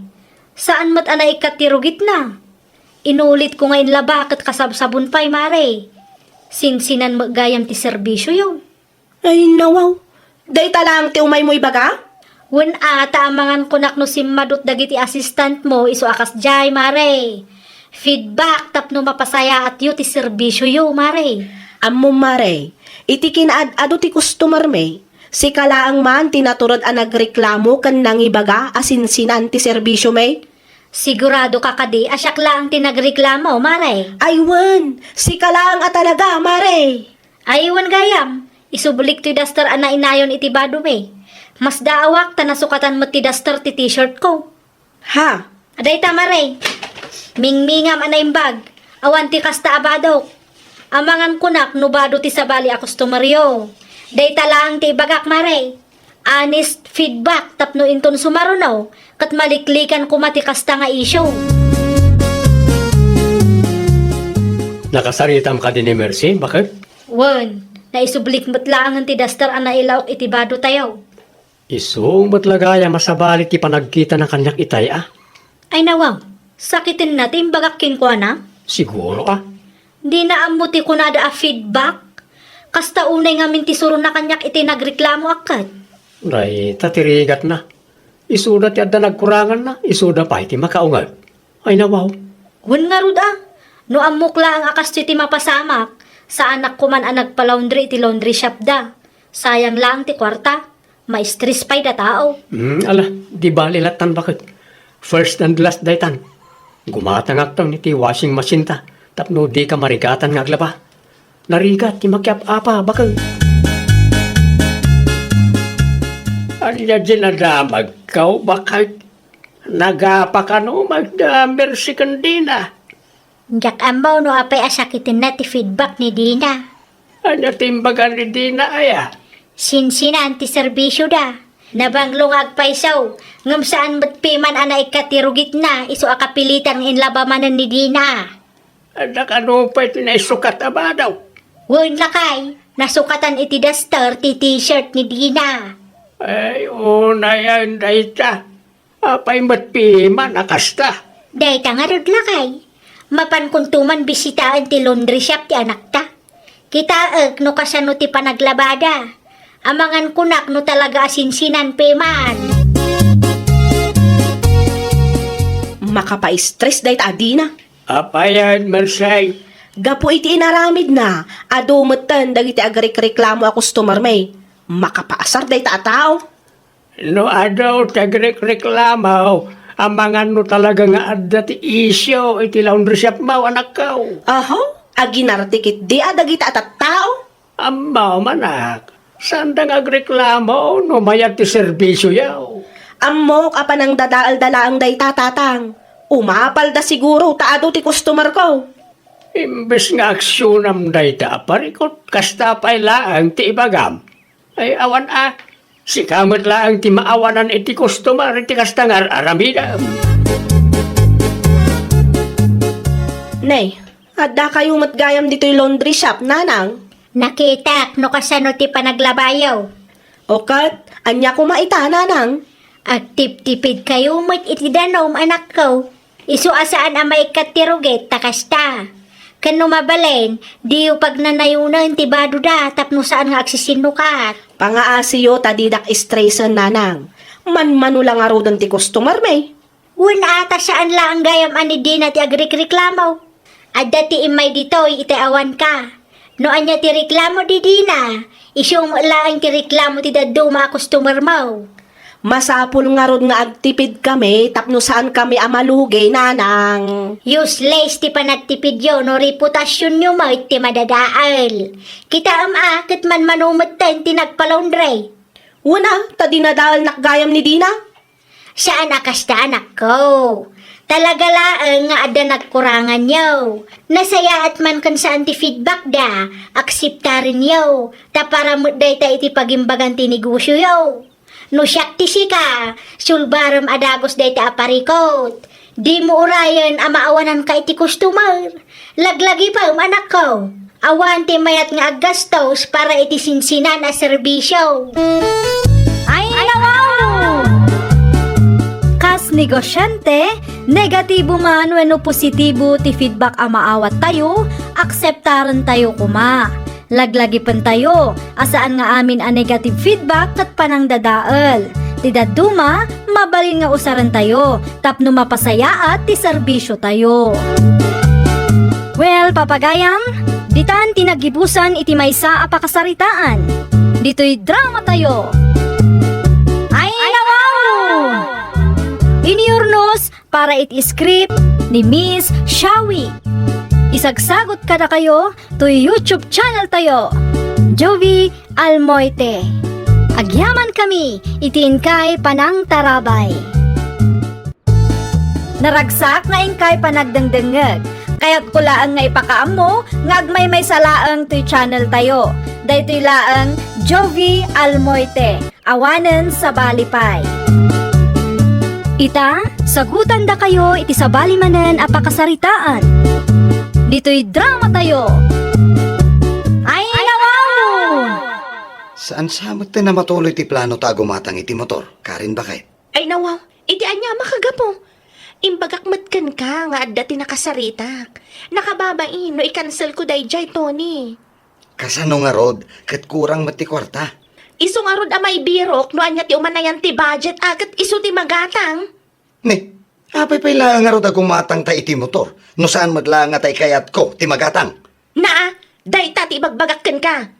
Saan met a naikkat ti rugitna. Inulitko nga inlaba ket kasabsabon pay, Mare. Sinsinan met gayam ti serbisioyo. Ay, nawaw. Dayta laeng ti umaymo ibaga? Wen a, ta amangan kunak no simmadut dagiti assistant mo isu a kasdiay, Mare. Feedback tapno mapasayaatyo ti serbisioyo, Mare. Ammom, Mare, iti kinaad-ado ti customer mi, sika laeng man ti natured a nagreklamo ken nangibaga a sinsinan ti serbisio mi? Sigurado ka kadi a siak laeng ti nagreklamo, Mare? Ay wen, sika laeng a talaga, Mare. Ay wen gayam, isublik toy duster a nainayon iti bado mi. Masdaawak ta nasukatan met ti duster ti t-shirt ko. Ha? Dayta, Mare. Mingmingam a naimbag. Awan ti kasta a badok. Amangan kunak no bado ti sabali a customeryo. Dayta laeng ti ibagak, Mare. Honest feedback tapno inton sumaruno, ket maliklikan koma ti kasta nga issue. Nakasaritam kadi ni Mercy, baket? Wen, naisublik met laengen ti duster a nailaok iti bado tayo. Isu met la gayam a sabali ti panagkitana kaniak itay a. Ay nawaw, sakitenna ti imbagak kenkuana? Siguro a. Dina ammo ti kunada a feedback? Kasta unay ngamin ti surona kaniak iti nagreklamo a ket. Dayta ti rigatna. Isuda ti adda nagkuranganna, isuda pay ti makaunget. Ay nawaw. Wen ngarud a, no ammok laeng a kastoy ti mapasamak, saanak koman a nagpa-laundry iti laundry shop da. Sayang laeng ti kuarta. Ma-stress pay da tao. Hmm, ala, di bali lattan baket. First and last daytan. Gumatangakton iti washing machine ta tapno dika marigatan nga aglaba. Narigat ti makiap-apa baket. Ania dinadamagkaw baket? Nagapa kano magda Mercy ken Dina? Diak ammo no apay a sakitenna ti feedback ni Dina. Ania ti imbaga ni Dina aya? Sinsinan ti serbisioda. Nabanglo nga agpayso, ngem saan met piman a naikkat ti rugitna isu a kapilitan nga inlaba manen ni Dina. Adda kano pay ti naisukat a bado? Wen lakay, nasukatan iti duster ti t-shirt ni Dina. Ay, unayan dayta. Apay met piman a kasta? Dayta ngarud lakay. Mapankonto man bisitaen ti laundry shop ti anakta. Kitaek no kasano ti panaglabada. Amangan kunak no talaga a sinsinan piman. Makapa-stress dayta a Dina. Apayen, Mersey? Gapu iti inaramidna, adu metten dagiti agrekreklamo a customer mi. Makapaasar dayta a tao. No adu ti agrekreklamo, amangan no talaga nga adda ti isyu iti laundry shop mo, anakko. Aha, aginarte ketdi a dagita a tattao? Ammom, anak, saanda nga agreklamo no mayat ti serbisioyo. Ammok a panangdadaelda laeng dayta, tatang. Umapalda siguro ta adu ti customer ko. Imbes nga aksionam dayta a parikut, kasta pay laeng ti ibagam. Ay, awan a, sika met laeng ti maawanan iti customer iti kasta nga ar-aramidem. Ne, addakayo met gayam ditoy laundry shop, nanang? Nakitak no kasano ti panaglabayo. O ket, ania koma ita, nanang? Agtiptipidkayo met iti danum, anakko. Isu a saan a maikkat ti rugit ta kasta. Ken no mabalin, diyo pagnanayonen ti badoda tapno saan nga agsisinnukat. Pangaasiyo ta didak stresen, nanang. Manmano la ngaruden ti customer mi. Wen a, ta saan laeng gayam a ni Dina ti agrikreklamo. Adda ti immay ditoy iti awanka. No ania ti reklamo di Dina, isu met laeng ti reklamo ti dadduma a customer mo. Masapul ngarud nga agtipidkami tapno saankami a malugi, nanang. Useless ti panagtipidyo no reputasionyo met ti madadael. Kitaem a, ket manmano metten ti nagpa-laundry. Wen a, ta dinadaelnak gayam ni Dina. Saan a kasta, anakko. Talaga laeng nga adda nagkuranganyo. Nasayaat man ken saan ti feedbackda, akseptarenyo, ta para met dayta iti pagimbagan ti negosioyo. No siak ti sika, sulbarem a dagus dayta a parikut. Dimo urayen a maawananka iti customer. Laglagipem, anakko. Awan ti mayat nga aggastos para iti sinsinan a serbisio. Ay, nawaw! Kas negosyante, negatibo man wenno positibo ti feedback a maawattayo, akseptarentayo koma. Laglagipentayo a saan nga amin a negative feedback ket panangdadael. Ti dadduma, mabalin nga usarentayo tapno mapasayaat ti serbisiotayo. Well, papagayam, ditan ti naggibusan iti maysa a pakasaritaan. Ditoy dramatayo. Ay, nawaw! Iniurnos para iti script ni Miss Shawi. Isagsagot kadakayo toy YouTube channel tayo, Jovi Almoite. Agyaman kami iti inkay panangtarabay. Naragsak nga inkay panagdengdengngeg. Kayatko laeng nga ipakaammo nga agmaymaysa laeng toy channel tayo. Daytoy laeng Jovi Almoite. Awanen sabali pay. Ita, sagutandakayo iti sabali manen a pakasaritaan. Ditoy dramatayo. Ay, nawaw! Saan sa met ti namatuloy ti plano ta agumatang iti motor, Karen, baket? Ay, nawaw, iti ania a makagapu? Imbagak met kenka nga adda ti nakasaritak. Nakababain no i-cancel ko daydiay, Tony. Kasano ngarud ket kurang met ti kuarta? Isu ngarud a maibirok no ania ti umanayan ti budget a ket isu ti magatang. Ne, apay pay laeng ngarud a gumatangta iti motor no saan met laeng nga tay kayatko ti magatang? Naa, dayta ti ibagbagak kenka.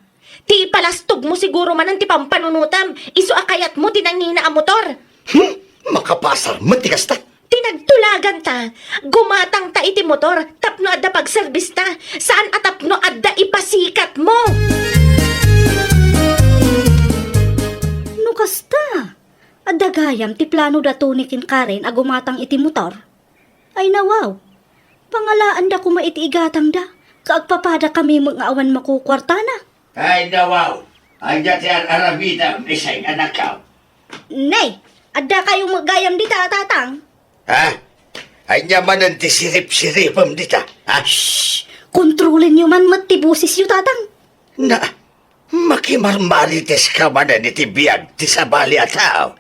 Ti ipalastogmo siguro manen ti pampanunotam, isu a kayatmo ti nangina a motor. Hmm? Makapasar met ti kasta. Ti nagtulaganta, gumatangta iti motor tapno adda pagserbista, saan a tapno adda ipasikatmo. No kasta, adda gayam ti plano da Tony ken Karen a gumatang iti motor? Ay nawaw, pangalaanda koma iti igatangda, ka agpapada kami met nga awan makukuartana. Ay nawaw, ania ti ar-aramidem, isay, anakko? Nay, adda kayo met gayam dita, Tatang? Ha? Ania manen ti sirip-siripem dita, ha? Shh! Kontrolenyo man met ti bosesyo, Tatang. Na, makimarmariteska manen iti biag ti sabali a tao.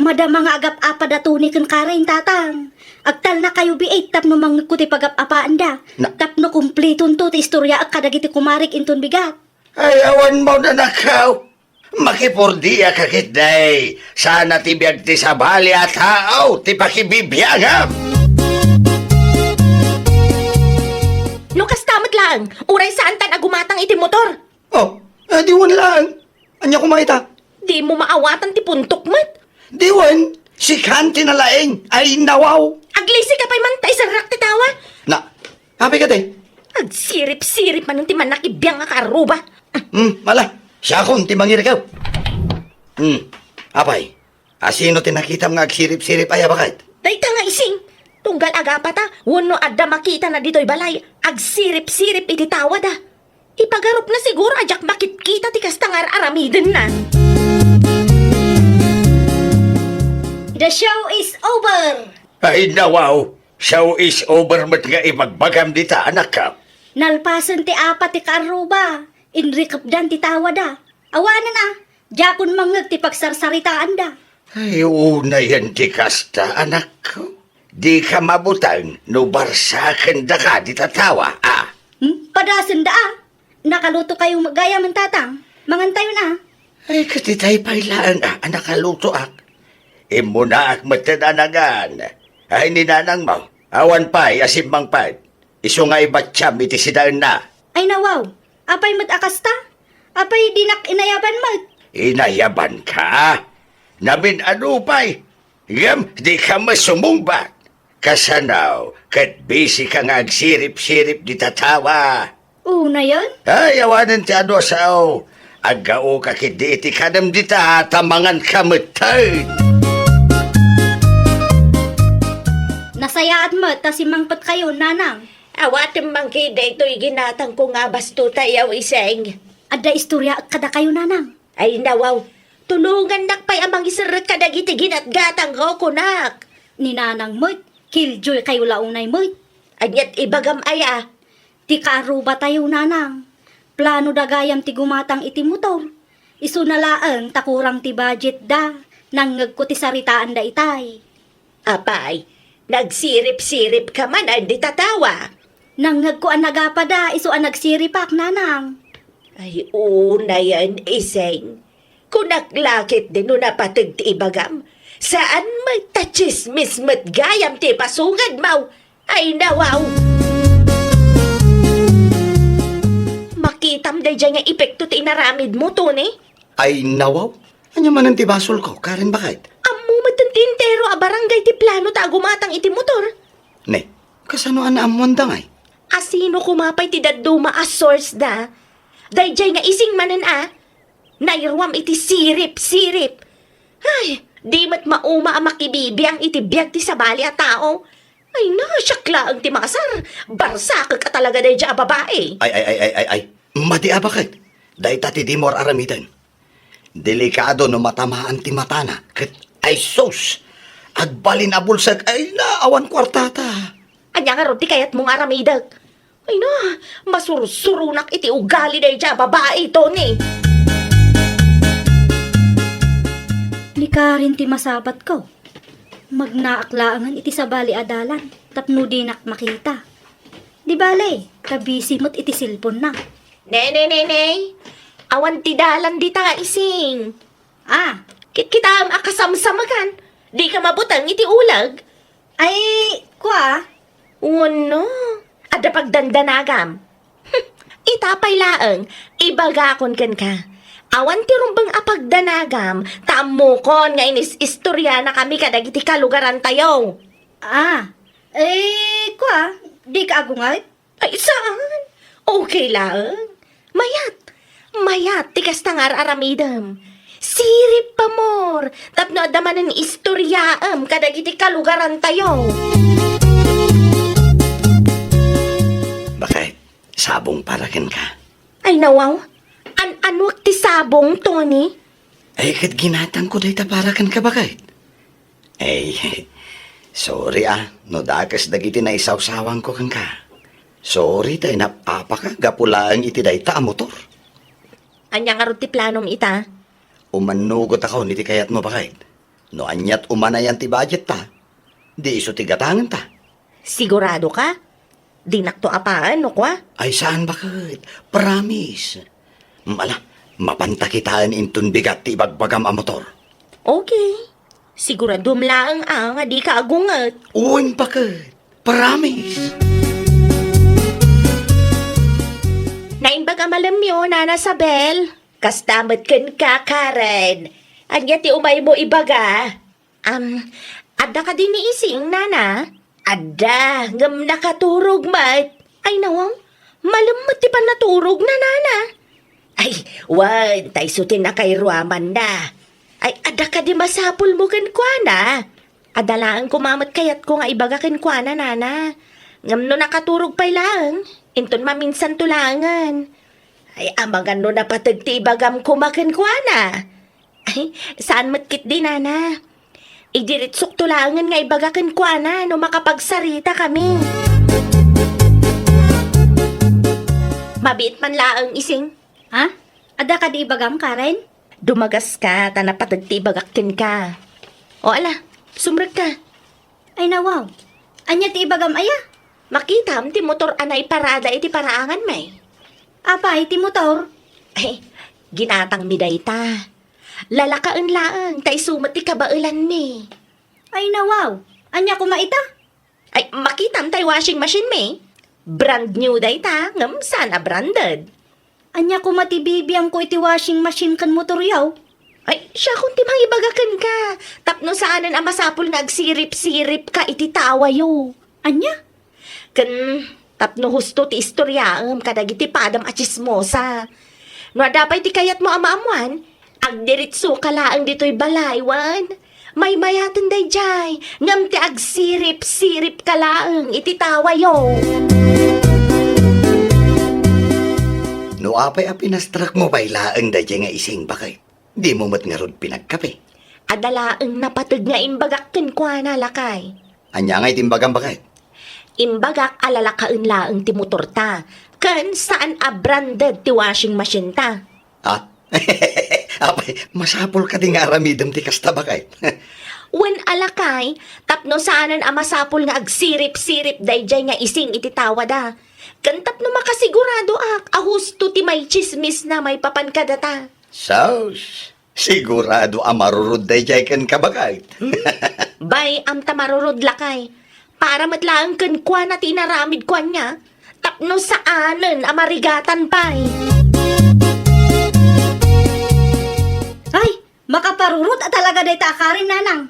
Madama nga agap-apa da Tony ken Karen, Tatang. Agtalnakayo biit tapno mangngegko ti pagap-apaanda. Na- Tapno kumpletonto ti istoriaek kadagiti kumarek inton bigat. Ay, awan mo, anakko. Makipordiaka ketdi. Sana ti biag ti sabali a tao ti pakibibiagam. No kasta met laeng, uray saantan a gumatang iti motor. Oh, eh, di wen laeng. Ania koma ita? Dimo maawatan ti puntok met. Di wen, sikan ti nalaing. Ay, nawaw. Aglisika pay man ta iserrak ti tawa. Na, apay kadi? Agsirip-sirip manen ti mannakibiang a kaarruba. Hmm, mala, siakon ti mangirikaw. Hmm, apay, asino ti nakitam nga agsirip-sirip aya, baket? Dayta nga ising, tunggal agapata, wenno adda makitana ditoy balay, agsirip-sirip iti tawada. Ipagarupna siguro a diak makitkita ti kasta nga ar-aramidenna. The show is over! Ay, nawaw! Show is over met nga ibagbagam dita, anakko. Nalpasen ti apat ti kaarruba, inrikepdan ti tawada. Awanen a, diakon mangngeg ti pagsarsaritaanda. Ay, unayen ti kasta, anakko. Dika mabuteng no barsakendaka dita tawa, a? Hmm? Padasenda a. Nakalutokayo met gayamen, Tatang. Mangantayon a. Ay, ket itay pay laeng a, a nakalutoak. Immunaak metten a nangan. Ay, ni nanangmo, awan pay a simmangpet. Isu nga ibatiam iti sidaenna. Ay nawaw, apay met a kasta? Apay dinak inayaban met? Inayabanka? Namin-ano pay? Ngem dika met sumungbat. Kasano ket bisika nga agsirip-sirip dita tawa? Unayen? Ay, awanen ti adu a sao. Aggaoka ketdi iti kanem dita, ta manganka metten. Nasayaat met ta simmangpetkayo, Nanang. Awatem man ketdi daytoy ginatangko nga abasto, ta yaw iseng. Adda istoryaek kadakayo, Nanang. Ay, nawaw. Tulongannak pay a mangiserrek kadagiti ginatgatangko, kunak. Ni Nanang met, killjoykayo la unay met. Aniat ibagam aya? Ti kaarrubatayo, Nanang. Planoda gayam ti gumatang iti motor. Isuna laeng ta kurang ti budgetda. Nangngegko ti saritaanda itay. Apay, nagsirip-siripka manen dita tawa? Nangngegko a nagapada isu a nagsiripak, nanang. Ay, unayen, Ising. Kunak la ketdi no napateg ti ibagam. Saan met ta tsismis met gayam ti ipasungad mo. Ay, nawaw! Makitam daydiay nga epekto ti inaramid mo, Tony. Ay, nawaw! Ania manen ti basolko, Karen, baket? Ammo met ti entero a barangay ti plano ta agumatang iti motor. Ne, kasano a naammoanda ngay? Asino koma pay ti dadduma a source da? Daydiay nga Ising manen a nairuam iti sirip-sirip. Ay, di met mauma a makibibiang iti biag ti sabali a tao. Ay, na, siak laeng ti maasar. Barsakek a talaga daydiay a babai. Ay, ay, ay, ay, ay, ay. Madi a baket. Dayta ti dimo aramiden. Delikado no matamaan ti matana. Ket, ay sus! Agbalin a bulsek, ay na, awan kuartata. Ania ngarud ti kayatmo nga aramidek? Ay na, masursuronak iti ugali daydiay a babai, Tony. Ni Karen ti masapatko. Magnaak laengen iti sabali a dalan tapno dinak makita. Di bale, ta busy met iti cellphone na. Ne, ne, ne, ne. Awan ti dalan dita, Ising. Ah. Kitkitaem a kasamsamakan. Dika mabuteng iti uleg. Ay, kua? Wenno, adda pagdandanagam. Ita pay laeng, ibagakon kenka. Awan ti rumbeng a pagdanagam, ta ammokon nga inis-istorianakami kadagiti kalugarantayo. Ah, eh, kua, dika agunget? Ay, saan? Okay laeng. Mayat. Mayat ti kasta nga ar-aramidem. Sirip, amor, tapno adda manen istoriaem kadagiti kalugarantayo. Baket, sabong para kenka. Ay, nawaw. An-anuak ti sabong, Tony? Ay, ket ginatangko dayta para kenka, baket. Ay, sorry, ah, no dakes dagiti naisawsawangko kenka. Sorry ta inap-apaka gapu laeng iti dayta a motor. Ania ngarud ti planom ita? Umannugotakon iti kayatmo, baket. No aniat umanayan ti budget ta, di isu ti gatangenta. Sigurado ka? Dinakto apaen, no kua? Ay, saan, baket. Promise. Mm, ala, mapanta kitaen inton bigat ti ibagbagam a motor. Okay. Siguraduem laeng a nga dika agunget. Wen, baket. Promise. Naimbag a malemyo, Nana Sabel. Kasta met kenka, Karen. Ania ti umaymo ibaga? Am, adda kadi ni Ising, Nana? Adda, ngem nakaturog met. Ay, nawang, malem met ti pannaturogna, Nana. Ay, wen, ta isu ti nakairuamanna. Ay, adda kadi masapulmo kenkuana? Adda laeng koma met kayatko nga ibaga kenkuana, Nana. Ngem no nakaturog pay laeng, inton maminsanto laengen. Ay, amangan no napateg ti ibagam koma kenkuana. Ay, saan met ketdi, Nana. Idiritsokto laengen nga ibaga kenkuana no makapagsaritakami. Mabiit man laeng, Ising. Ha? Adda kadi ibagam, Karen? Dumagaska ta napateg ti ibagak kenka. O ala, sumrekka. Ay, nawaw. Ania ti ibagam aya? Makitam ti motor a naiparada iti paraanganmi. Apay ti motor? Ay, ginatangmi dayta. Lalakaen laeng ta isu met ti kabaelanmi. Ay, nawaw. Ania koma ita? Ay, makitam tay washing machine mi. Brand new dayta, ngem saan a branded. Ania koma ti bibiangko iti washing machine ken motoryo? Ay, siakon ti mangibaga kenka. Tapno saanen a masapul nga agsirip-siripka iti tawayo. Ania? Ken tapno husto ti istoriaem kadagiti padam a tsismosa. No adda pay ti kayatmo a maammuan, agdiritsoka laeng ditoy balay, wen? Maymayaten daydiay, ngem ti agsirip-siripka laeng iti tawayo. No apay a pinastrakmo pay laeng daydiay nga Ising, baket? Dimo met ngarud pinagkape? Adda laeng napateg nga imbagak kenkuana, lakay. Ania ngay ti imbagam, baket? Imbagak a lalakaen laeng ti motorta, ken saan a branded ti washing machine ta. Ah? Apay, masapul kadi nga aramidem ti kasta, baket? Wen a lakay, tapno saanen a masapul nga agsirip-sirip daydiay nga ising iti tawada. Ken tapno makasiguradoak a husto ti maitsismisna maipapan kadata. Sus, sigurado a marurod daydiay kenka, baket. Bay-am ta marurod, lakay. Para met laeng kenkuana ti inaramidko ania, tapno saanen a marigatan pay. Ay, makaparurod a talaga dayta a karin, nanang.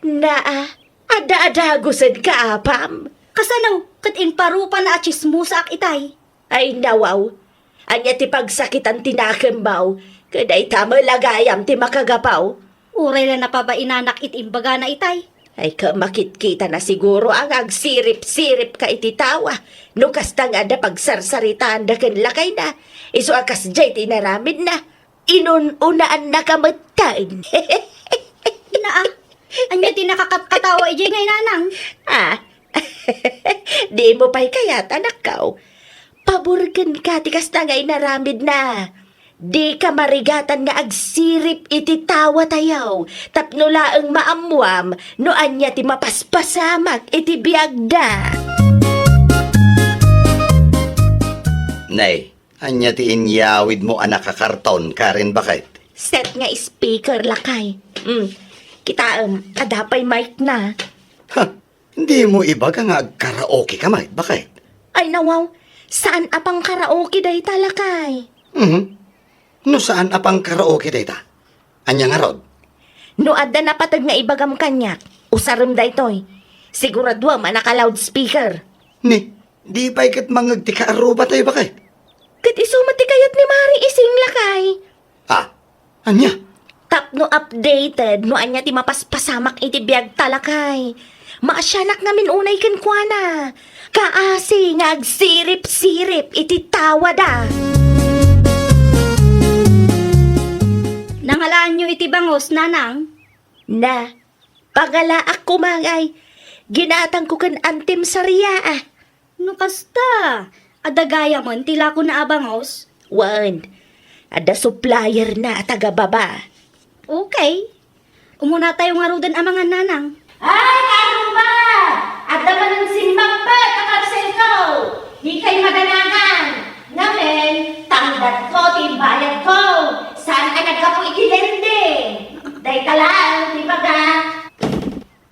Naa, adda adagusenka, apam. Kasano ket imparupana a tsismosaak itay? Ay, nawaw. Ania ti pagsakitan ti nakembaw? Ket dayta met la gayam ti makagapaw. Uray la napabainanak iti imbagana itay. Ay, ka makitkita na siguro a nga agsirip-siripka iti tawa. No kasta nga adda pagsarsaritaanda ken lakayna, isu a kasdiay ti inaramidna, inun-unaannaka metten. Naa, ania ti nakakatkatawa idiay nga inanang? Ah, dimo pay kayat, anakko. Pabor kenka ti kasta nga inaramidna. Dika marigatan nga agsirip iti tawatayo, tapno laeng maammuam no ania ti mapaspasamak iti biagda. Nay, ania ti inyawidmo a nakakarton, karin, baket? Set nga speaker, lakay. Mm. Kitaem, adda pay mic na. Ha? Dimo ibaga nga agkaraoke ka met, baket? Ay, nawaw. Saan a pangkaraoke dayta, lakay? Mhm. No saan a pangkaraoke dayta, ania ngarud? No adda napateg nga ibagam kaniak, usarem daytoy. Siguraduem a naka-loudspeaker. Ni, di pay ket mangngeg ti kaarrubatayo, baket? Ket isu met ti kayat ni Mari Ising, lakay. Ah, ania? Tapno updated no ania ti mapaspasamak iti biagta, lakay. Maasianak ngamin unay kenkuana. Kaasi nga agsirip-sirip iti tawada. Nangalaanyo iti bangus, nanang? Na, pangalaak koma ngay. Ginatangko ken Antim Saria, ah. No kasta, adda gayamen ti lakona a bangus? Wen, adda supplierna a taga-baba. Okay. Umunatayo ngaruden a mangan, nanang. Ay, kaarruba! Adda manen simmangpet a parcelko! Dikay madanagan! Ngamin, tangdatko ti imbayadko! Saan a naggapu iti lending! Dayta laeng ti bagak!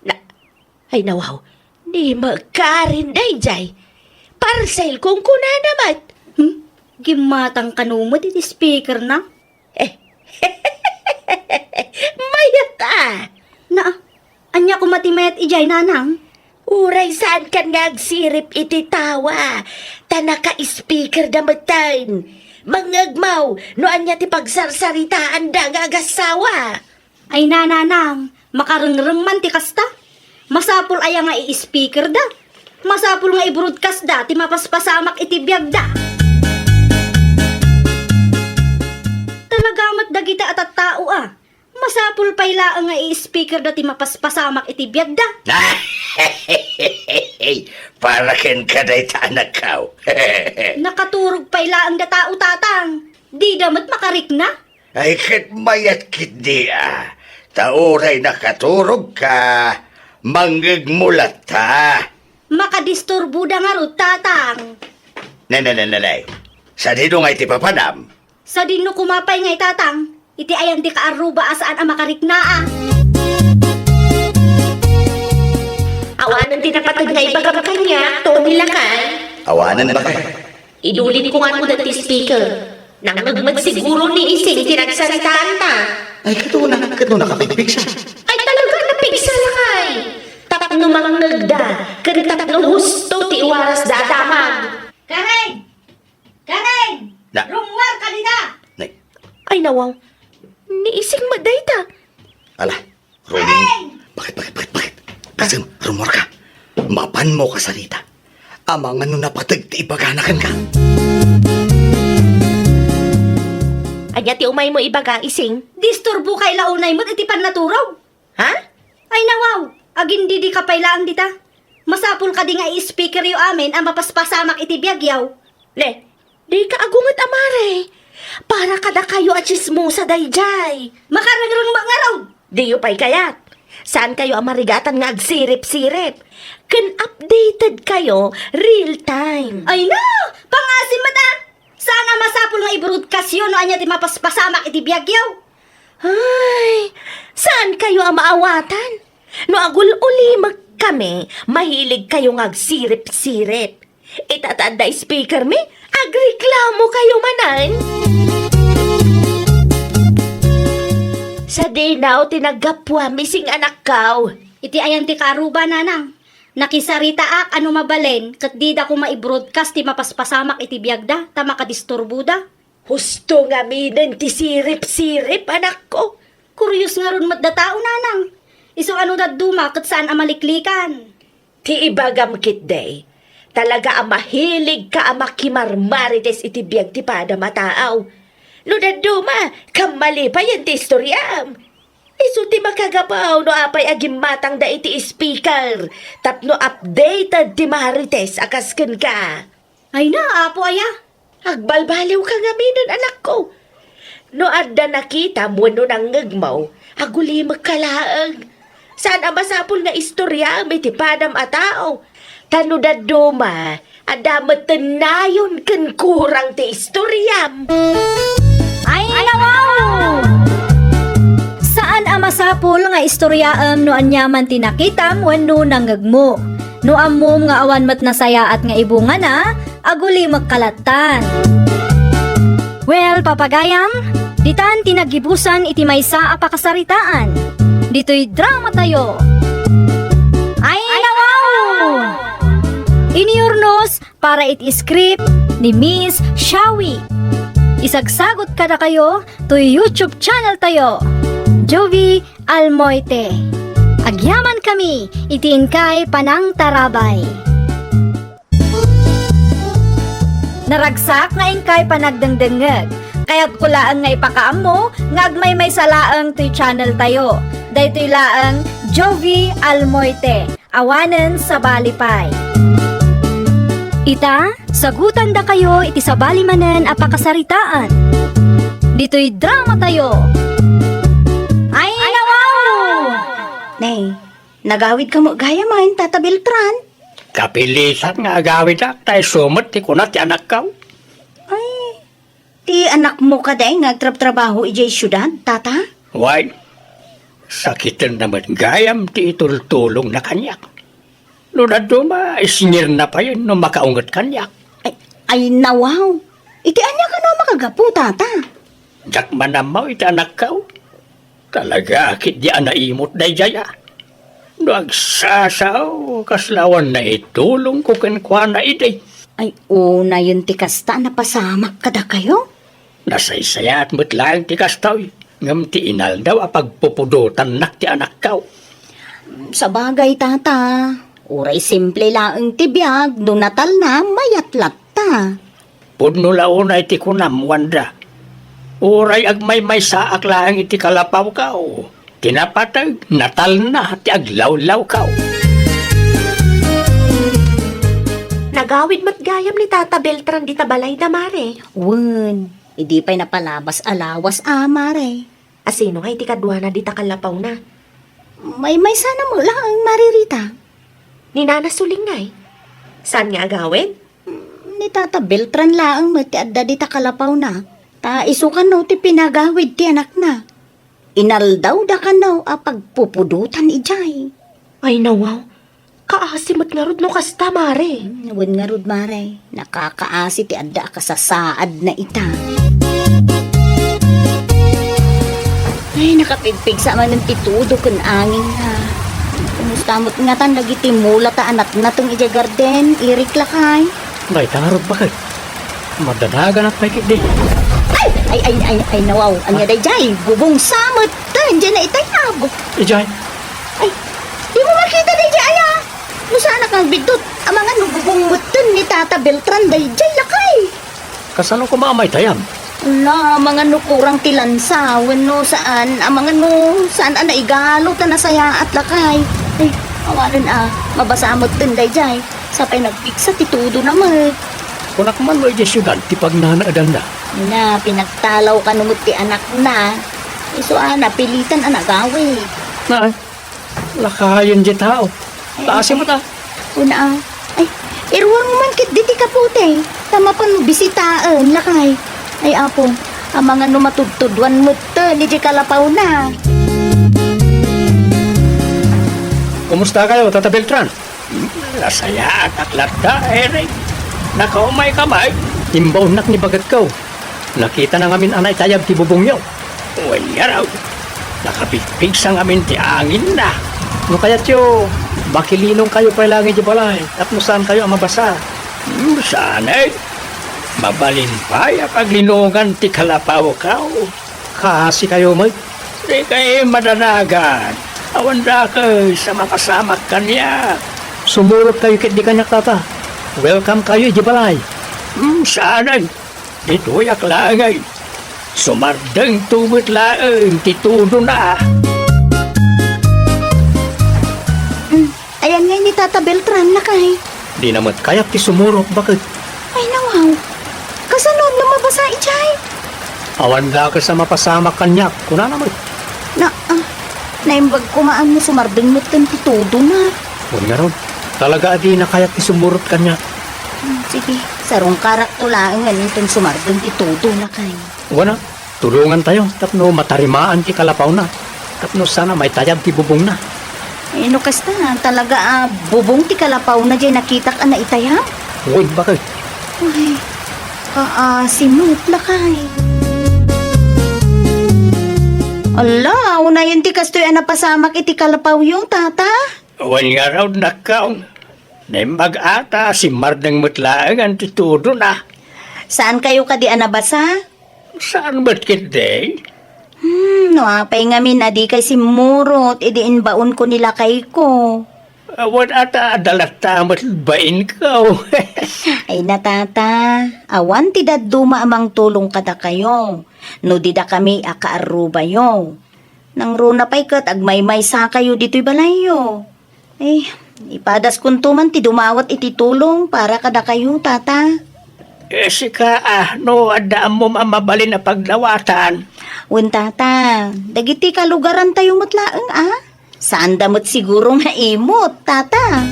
Na, Ay, nawaw, ni makarin daydiay. Parcel kong kunana met. Hmm? Gimmatang kano met iti speaker na? Eh, mayat a. Na, ania koma ti mayat idiay, nanang? Uray saan kan nga agsirip iti tawa, ta naka-speaker da metten. Mangngegmaw no ania ti pagsarsaritaanda nga agassawa. Ay, nanang, makarengreng man ti kasta. Masapul aya nga i-speaker da? Masapul nga i-broadcast da ti mapaspasamak iti biag da. Talaga met dagita a tattao a. Masapul pay laeng nga i-speaker da ti mapaspasamak iti biag da. Para kenka dayta, anakko. Nakaturog pay laeng da tao, tatang. Dida met makarikna. Ay, ket mayat ketdi a, ta uray nakaturogka, mangngegmo latta. Makadisturbo da ngarud, tatang. Nananananay, sadino ngay ti papanam? Sadino koma pay ngay, tatang, iti ayan ti kaarruba a saan a makarikna a? Awanen ti napateg nga ibagam kaniak, Tony lakay. Awanen, baket. Idulin ko ngarud ti speaker. Nangngeg met siguro ni Ising ti nagsaritaanta. Ay, ket no, ket no nakapigpigsa? Ay, talaga, napigsa lakay. Tapno mangngegda, ken tapno husto ti iwarasda a damag. Karen! Karen! Na- Rummuarka dita! Nay. Ay, nawaw. Ni Ising met dayta. Ala, Ronin, baket, baket, baket, baket. Kasem, rummuarka. Mapanmo kasarita. Amangan no napateg ti ibagana kenka. Ania ti umaymo ibaga, Ising? Disturbokay la unay met iti pannaturog. Ha? Ay, nawaw, agindidika pay laeng dita. Masapul kadi nga i-speakeryo amin a mapaspasamak iti biagyo? Ne, dika agunget a mare. Para kadakayo a tsismosa daydiay. Makarengreng met ngarud. Diyo pay kayat. Saankayo a marigatan nga agsirip-sirip. Ken updated kayo real time. Ay na! Pangasim met a! Saan a masapul nga i-broadcast yo no ania ti mapaspasamak iti biag yo? Ay, saankayo a maawatan? No agul-ulimek kami, mahilig kayo nga agsirip-sirip. Ita ta adda speaker mi, agreklamo kayo manen. Sadinaw ti naggapuam, ising anakkaw. Iti ayan ti kaaruba, nanang. Nakisaritaak a no mabalin ket dida koma i-broadcast ti mapaspasamak iti biagda ta makadisturboda. Husto ngaminen ti sirip-sirip, anakko. Kurios ngarud met da tao, nanang. Isu a no dadduma ket saan a maliklikan. Ti ibagam ketdi, talaga a mahiligka a makimarmarites iti biag ti padam a taaw. No dadduma, kammalipayen ti istoriam. Isu ti makagapu no apay a gimmatangda iti speaker tapno updated ti marites a kas kenka. Ay na, apo aya. Agbalbaliwka ngaminen, anakko. No adda nakitam wenno nangngegmo, agulimekka laeng. Saan a masapul nga istoriam iti padam a tao. Ta no dadduma, adda metten nayon ken kurang ti istoriam. Ay, nawaw! Saan a masapul nga istoriaem no aniaman ti nakitam wenno nangngegmo. No ammom nga awan met nasayaat nga ibungana, agulimekka lattan. Well, papagayam, ditan ti naggibusan iti maysa a pakasaritaan. Ditoy dramatayo. Ay, nawaw! Iniurnos para iti script ni Miss Shawi. Isagsagot kadakayo toy YouTube channel tayo, Jovie Almoite. Agyaman kami iti inkay panangtarabay. Naragsak nga inkay panagdengdengngeg. Kayatko laeng nga ipakaammo nga agmaymaysa laeng toy channel tayo. Daytoy laeng Jovie Almoite. Awanen sabali pay. Ita, sagutandakayo iti sabali manen a pakasaritaan. Ditoy dramatayo. Ay, nawaw! Nay, nagawidka met gayam, Tata Beltran? Kapilisat nga agawidak, ta isu met ti kuna ti anakko. Ay, ti anakmo kadi nga agtrabtrabaho idiay siudad, Tata? Wen, sakitenna met gayam ti itultulongna kaniak. No dadduma, isngirna payen no makaunget kaniak. Ay, ay, nawaw. Iti ania kano a makagapu, Tata? Diak man ammo iti anakko. Talaga ketdi a naimut daydiay a. No agsasao, kasla awan naitulongko kenkuana idi. Ay, unayen ti kasta a napasamak kadakayo? Nasaysayaat met laeng ti kastoy, ngem ti inaldaw a pagpupudotannak ti anakko. Sabagay, Tata, uray simple laeng ti biag, no natalna, mayat latta. Pudno la unay ti kunam, Wanda. Uray agmaymaysaak laeng iti kalapawko, ti napateg, natalna ti aglawlawko. Nagawid met gayam ni Tata Beltran dita balayda, Mare. Wen, idi pay napalabas a lawas a, Mare. A sino ngay ti kaduana dita kalapawna? Maymaysana met laeng, Mare Rita. Ni Nana Suling ngay? Saan nga agawid? Ni Tata Beltran laeng met ti adda dita kalapawna. Ta isu kano ti pinagawid ti anakna. Inaldawda kano a pagpupudotan idiay. Ay, nawaw. Kaasi met ngarud no kasta, Mare. Hmm, wen ngarud, Mare. Nakakaasi ti adda a kasasaadna ita. Ay, nakapigpigsa manen ti tudo ken angin, ha. Kumusta met ngatan dagiti mula ta a natnateng idiay garden, Irik lakay? Dayta ngarud, baket. Madanaganat pay ketdi. Ay, ay, ay, ay, ay, nawaw. Ania daydiay? Bubong sa met. Ta, diay na itayab. Idiay? Ay, di mo makita daydiay, aya? No saanak nga agbiddut, amangan no bubong metten ni Tata Beltran daydiay, lakay. Kasano koma a maitayab? Ala, amangan no kurang ti lansa, wenno saan, amangan no saan a naigalo ta nasayaat, lakay. Ay, awanen a, mabasa metten daydiay. Sapay nagpigsa ti tudona met. Kunak man no idiay siudad ti pagnanaedanna. Na, pinagtalaw kano met ti anakna. Isu a, napilitan a nagawid. Nay, Lakayen diay tao. Ay, taas ay, mo ta. Una, ah. Ay, iruar mo man ket diti kapote. Ta mapan bisitaen, lakay. Ay, Apo, amangan no matudtuduan metten idiay kalapawna. Kumusta kayo, Tata Beltran? Nasayaat ak latta, Eric. Nakaumay ka met? Imbaonnak ni bagetko. Nakitana ngamin a naitayab ti bubongyo. Wen ngarud, nakapigpigsa ngamin ti anginna. No kayatyo, makilinongkayo pay laeng idiay balay tapno saankayo a mabasa. Hmm, saan, eh? Mabalin pay a paglinongan ti kalapawkaw. Kaasikayo met. Dikay madanagan. Awan dakes a mapasamak kaniak. Sumurotkayo ketdi kaniak, Tata. Welcomekayo idiay balay. Hmm, saan, eh? Ditoyak laeng, ay. Sumardengto met laeng ti tudona. Mm, ayan ngay ni Tata Beltran, lakay. Dina met kayat ti sumurot, baket. Ay, nawaw. Kasano no mabasa idiay? Awan dakes a mapasamak kaniak, kunana met. Na, ah, naimbag koma no sumardeng metten ti tudona. Wen ngarud, talaga a dina kayat ti sumurot kaniak. Hmm, sige, sarungkarakto laeng inton sumardeng ti tudona, lakay. Wen a, tulongantayo tapno matarimaan ti kalapawna, tapno saan a maitayab ti bubongna. Ay, no kasta, talaga a bubong ti kalapawna diay nakitak a naitayab? Wen, baket. Ay, kaasi met, lakay. Ala, unayen ti kastoy a napasamak iti kalapawyo, Tata? Wen ngarud, nakkaw. Naimbag ata a simmardeng met laengen ti tudona. Saankayo kadi a nabasa? Saan met ketdi? Hmm, no apay ngamin a dikay simmurot idi imbaonko ni lakayko. Awan ata adda latta met bainko. Ay na, Tata, awan ti dadduma a mangtulong kadakayo. No didakami a kaarrubayo. Nangruna pay ket agmaymaysakayo ditoy balayyo. Ay, ipadaskonto man ti dumawat iti tulong para kadakayo, Tata. Eh, sika, ah, no adda ammom a mabalin a pagdawatan? Wen, Tata, dagiti kalugarantayo met laeng, ah. Saanda met siguro nga imot, Tata.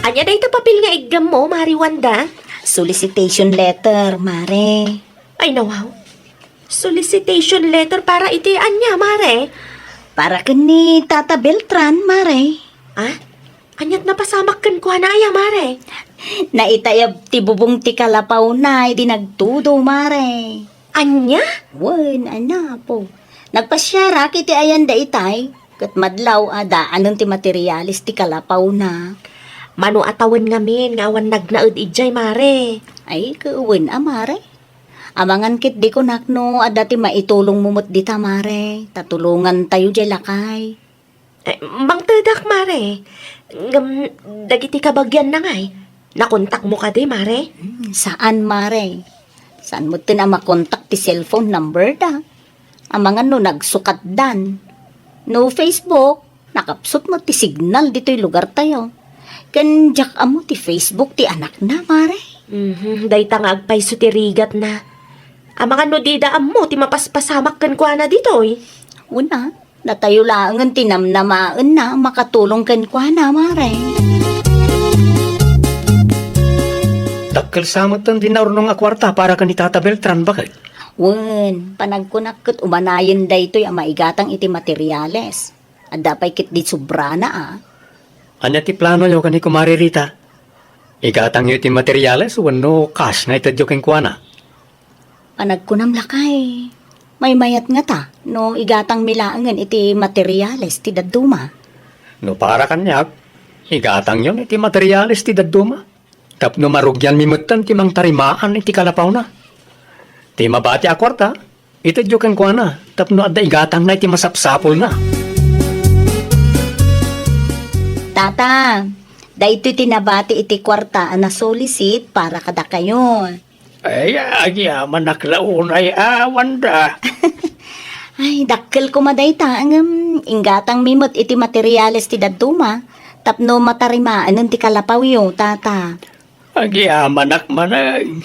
Ania dayta papel nga iggammo, Mari Wanda? Solicitation letter, Mare. Ay, nawaw. Solicitation letter para iti ania, Mare? Para ken ni Tata Beltran, Mare. Ah? Aniat napasamak kenkuana aya, Mare? Naitayab ti bubong ti kalapawna idi nagtudo, Mare. Ania? Wen, ania, Apo. Nagpasiarak iti ayan daytay, ket madlaw a daanen ti materiales ti kalapawna. Mano a tawen ngamin nga awan nagnaed idiay, Mare? Ay, ket wen a, Mare. Amangan ketdi kunak no adda ti maitulongmo met dita, Mare, ta tulongantayo diay lakay. Eh, mangtedak, Mare. Ngem, dagiti kabagianna ngay, nakontakmo kadi, Mare? Hmm, saan, Mare. Saan metten a makontak ti cellphone number da. Amangan no nagsukatdan. No Facebook, nakapsut met ti signal ditoy lugartayo. Ken diak ammo ti Facebook ti anakna, Mare. Mhm, dayta nga agpayso ti rigatna. Amangan no dida ammo ti mapaspasamak kenkuana ditoy. Una, datayo laengen ti namnamaenna a makatulong kenkuana, Mare. Dakkel sa metten ti naurnong a kuarta para ken ni Tata Beltran, baket? Wen, panagkunak ket umanayen daytoy a maigatang iti materiales. Adda pay ketdi sobrana, a. Ania ti planoyo ken ni Kumare Rita? Igatangyo iti materiales wenno cash nga itedyo kenkuana? Panagkunam, lakay, maymayat ngata no igatangmi laengen iti materiales ti dadduma? No para kaniak, igatangyon iti materiales ti dadduma. Tapno marugianmi metten ti mangtarimaan iti kalapawna. Ti mabati a kuarta, itedyo kenkuana tapno adda igatangna iti masapsapulna. Tata, daytoy ti nabati iti kuarta a nasolisit para kadakayo. Ay, agyamanak la unay a, Wanda. Ay, dakkel koma dayta, ngem inggatangmi met iti materiales ti dadduma tapno matarimaenen ti kalapawyo, Tata. Agyamanak manen.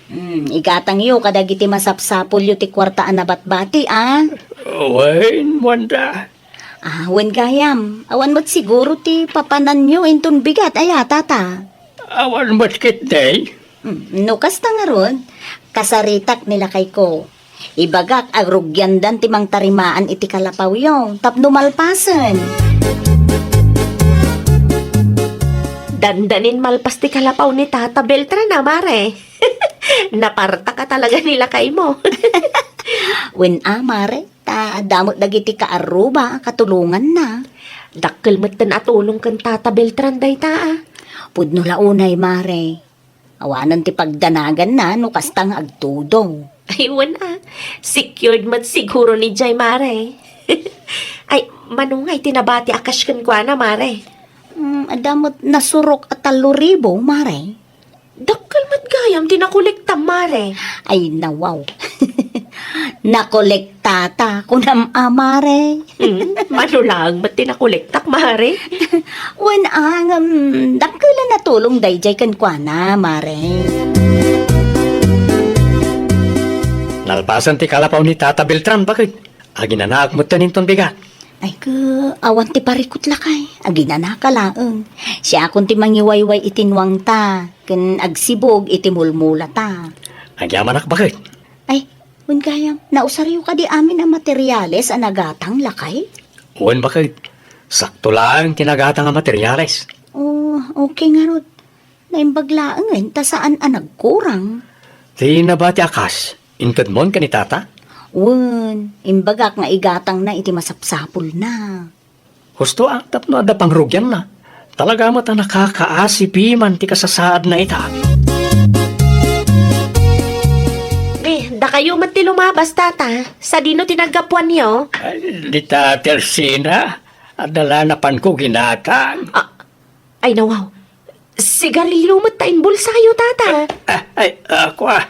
Hmm, igatangyo kadagiti masapsapulyo ti kuarta a nabatbati, a. Wen, Wanda. Ah, wen gayam, awan met siguro ti papananyo inton bigat, aya, tata? Awan met ketdi. Hmm, no kasta ngarud, kasaritak ni lakayko. Ibagak a rugiandan ti mangtarimaan iti kalapawyo tapno malpasen. Dandanin malpas ti kalapaw ni Tata Beltran a, mare. Napartak a talaga ni lakaymo. Wen a, mare, ta adda met dagiti kaarruba a katulonganna. Dakkel metten a tulong ken Tata Beltran dayta a. Pudno la unay, mare. Awanen ti pagdanaganna no kasta nga agtudo. Ay, wen a. Secured met siguro ni jay, mare. Ay, mano ngay ti nabati a cash kenkuana, mare? Mm, adda met nasurok a tallo ribu, mare. Dakkel met gayam ti nakolektam, mare. Ay, nawaw. Nakolektata, kunam a, mare. Hmm, mano laeng met ti nakolektak, mare? Wen a, ngem dakkel a natulong dayjay kenkuana, mare. Nalpasen ti kalapaw ni Tata Beltran, baket. Aginanaak metten inton bigat. Ay, ke, awan ti parikut, lakay. Aginanaka laeng. Siakon ti mangiwayway iti nuangta, ken agsibug iti mulmulata. Agyamanak, baket. Ay, wen gayam, nausaryo kadi amin a materiales a nagatang, lakay? Wen, baket. Sakto laeng ti nagatang a materiales. Oh, okay ngarud. Naimbag laengen ta saan a nagkurang. Ti nabati a kas, intedmon ken ni Tata? Wen, imbagak nga igatangna iti masapsapulna. Husto a, tapno adda pangrugianna. Talaga met a nakakaasi piman ti kasasaadna ita. Ni, dakayo met ti lumabas, Tata. Sadino ti naggapuanyo? Ay, dita ti Alsina. Adda la napanko ginatang. Ah, Ay, nawaw. Sigarilyo met ta imbulsayo, Tata. Ah, ay, ako, ah.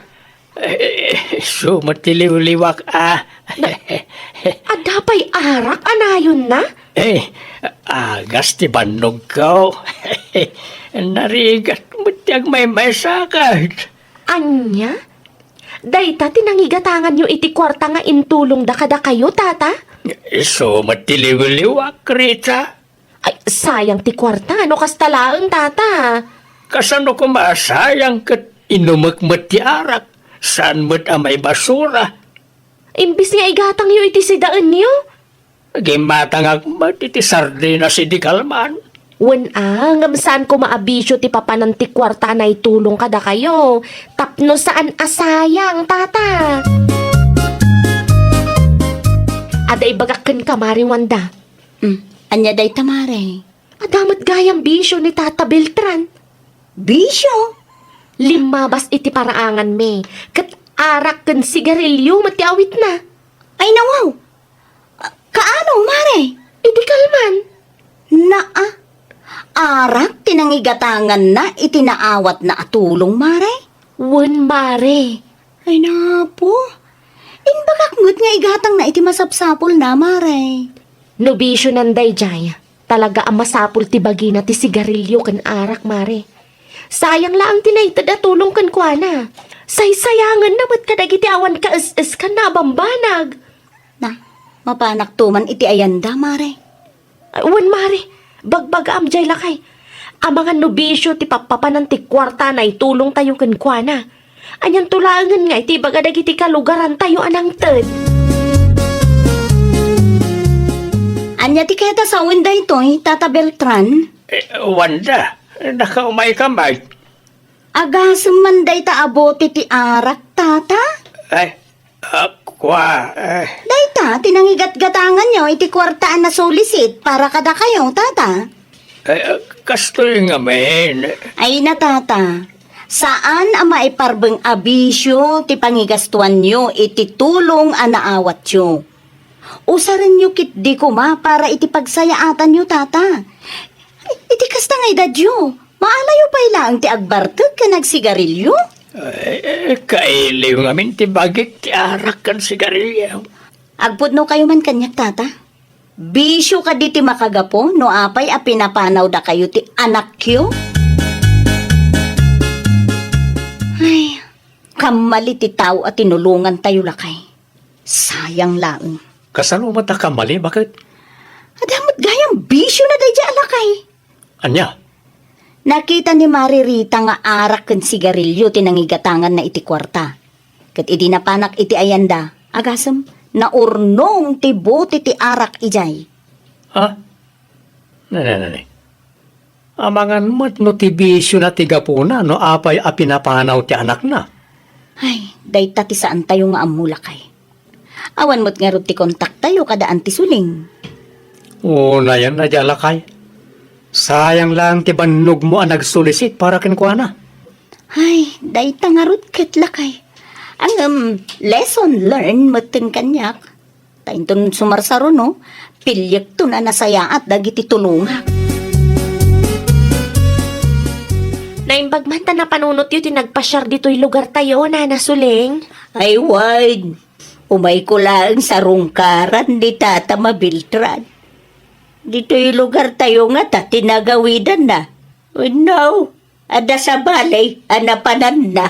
Eh, isu met ti liwliwak, ah. Na, adda pay arak a nayonna? Eh, agas ti bannogko. Narigat met ti agmaymaysakan. Ania? Dayta ti nangigatanganyo iti kuarta nga intulongda kadakayo, Tata? Isu met ti liwliwak, Rita. Ay, sayang ti kuarta, no kasta laeng, Tata. Kasano koma a sayang ket inumek met ti arak, saan met a maibasura? Imbis nga igatangyo iti sidaenyo? Gimmatangak met iti sardinas idi kalman. Wen a, ngem saan koma a bisio ti papanan ti kuarta a naitulong kadakayo, tapno saan a sayang, Tata. Adda ibagak kenka, Mari Wanda. Mm, ania dayta, mare? Adda met gayam bisio ni Tata Beltran. Bisio? Limmabas iti paraanganmi, ket arak ken sigarilyo met ti awitna. Ay, nawaw! Kaano, mare? Idi kalman. Naa, arak ti nangigatanganna iti naawatna a tulong, mare? Wen, mare. Ay, napo. Imbagak met nga igatangna iti masapsapulna, mare. No bisionan daydiay, talaga a masapul ti bagina ti sigarilyo ken arak, mare. Sayang laeng ti naited a tulong kenkuana. Saysayangenna met kadagiti awan kaes-eskanna a bambanag. Na, mapanakto man iti ayanda, mare. Ay, wen, mare, bagbagaam jay lakay. Amangan no bisio ti pappapanan ti kuarta a naitulongtayo kenkuana. Anianto laengen nga iti ibaga dagiti kalugarantayo a nangted? Ania ti kayat a sawen daytoy, Tata Beltran? Eh, Wanda, nakaumayka met. Agasem man dayta a bote ti arak, Tata? Ay, ah, kua, eh. Dayta ti nangigatgatanganyo iti kuarta a nasulisit para kadakayo, Tata? Ay, ah, kastoy ngamin. Ay na, Tata. Saan a maiparbeng a bisio ti pangigastuanyo iti tulong a naawatyo. Usarenyo ketdi koma para iti pagsayaatanyo, Tata. Iti kasta nga edadyo, maalayo pay laeng ti agbartek ken agsigarilyo? Ay, kailiw ngamin ti bagik ti arak ken sigarilyo. Agpudnokayo man kaniak, Tata. Bisio kadi ti makagapu no apay a pinapanawdakayo ti anakyo? Ay, kammali ti tao a tinulongantayo, lakay. Sayang laeng. Kasano met a kamali, baket? Adda met gayam bisiona daydiay a lakay. Ania? Nakita ni Mari Rita nga arak ken sigarilio ti nangigatanganna iti kuarta. Ket idi napanak iti ayanda, agasem, naurnong ti bote ti arak idiay. Ha? Nane, nane. Amangan met no ti bisiona ti gapuna no apay a pinapanaw ti anakna. Ay, dayta ti saantayo nga ammo, lakay. Awan met ngarud ti kontaktayo kada Auntie Suling. Unayen a di alakay. Sayang lang ti bannogmo a nagsulisit para kenkuana. Ay, dayta ngarud ket, lakay. Ngem, lesson learned metten kaniak. Ta inton sumarsaruno, piliekton a nasayaat dagiti tulongak. Naimbag man ta napanunotyo ti nagpasiar ditoy lugartayo, Nana Suling. Ay, wen. Umayko laeng sarungkaran ni Tata Mabiltran. Ditoy lugartayo ngata ti nagawidanna. Wenno, adda sabali a napananna.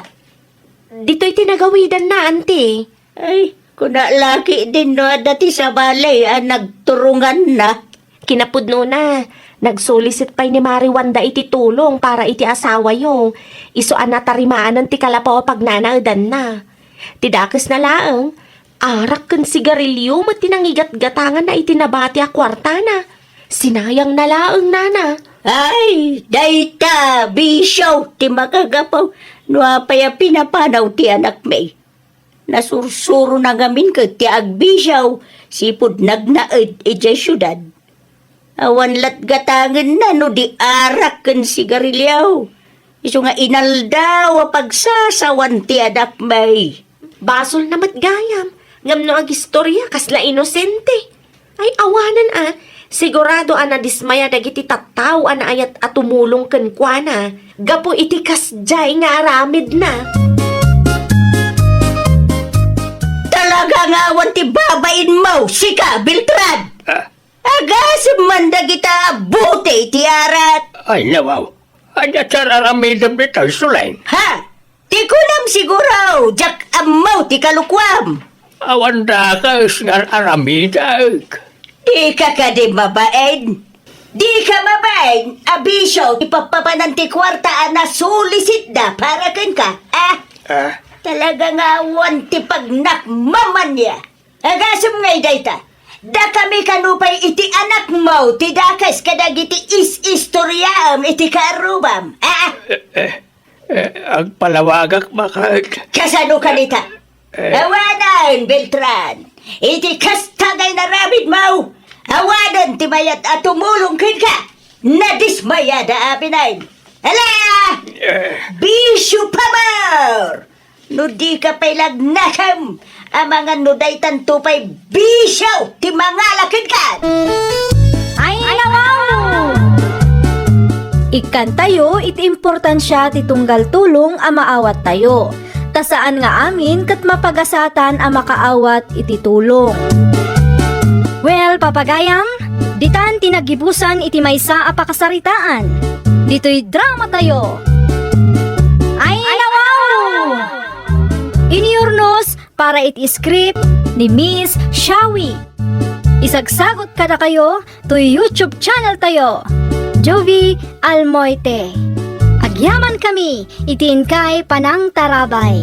Ditoy ti nagawidanna, Auntie. Ay, kuna la ketdin no adda ti sabali a nagturonganna. Kinapudnona, nagsulisit pay ni Mari Wanda iti tulong para iti asawayo. Isu a natarimaanen ti kalapaw a pagnanaedanna. Ti dakesna laeng, arak ken sigarilio met ti nangigatgatanganna iti nabati a kuartana. Sinayangna laeng, Nana. Ay, dayta, bisio ti makagapu no apay a pinapanaw ti anakmi. Nasursurona ngamin ket ti agbisio, sipud nagnaed idiay siudad. Awan lat gatangenna no di arak ken sigarilio. Isu nga inaldaw a pagsasawan ti anakmi. Basolna met gayam, ngem no agistoria, kasla inosente. Ay, awanen a, sigurado a nadismaya dagiti tattao a naayat a tumulong kenkuana gapu iti kasdiay nga aramidna. Talaga nga awan ti babainmo, sika, Beltran! Ah. Agasem man dagita a bote ti arak. Ay, nawaw. Ania ti ar-aramidem ditoy, Suling? Ha? Ti kunam siguro, diak ammo ti kalukuam. Awan dakes nga ar-aramidek. Dika kadi mabain? Dika mabain a bisio ti pappapanan ti kuarta a nasulisitda para kenka, ah? Ah? Talaga nga awan ti pagnakmamania. Agasem ngay dayta, dakami kano pay iti anakmo ti dakes kadagiti is-istoriaem iti kaarrubam, ah? Eh, eh, eh, agpalawagak, baket. Kasano kanita? Eh. Awanen, Beltran, iti kasta nga inaramidmo, awanen ti mayat a tumulong kenka. Nadismayada aminen. Ala! Eh. Bisio pabor! No dika pay lagnakem, amangan no daytanto pay bisio ti mangala kenka. Ay, nawaw! Ikkantayo iti importansia ti tunggal tulong a maawattayo. Ta saan nga amin ket mapagasatan a makaawat iti tulong. Well, papagayam, ditan ti naggibusan iti maysa a pakasaritaan. Ditoy dramatayo. Ay, nawaw! Iniurnos para iti script ni Miss Shawi. Isagsagot kadakayo toy YouTube channel tayo, Jovie Almoite. Agyaman kami iti inkay panangtarabay.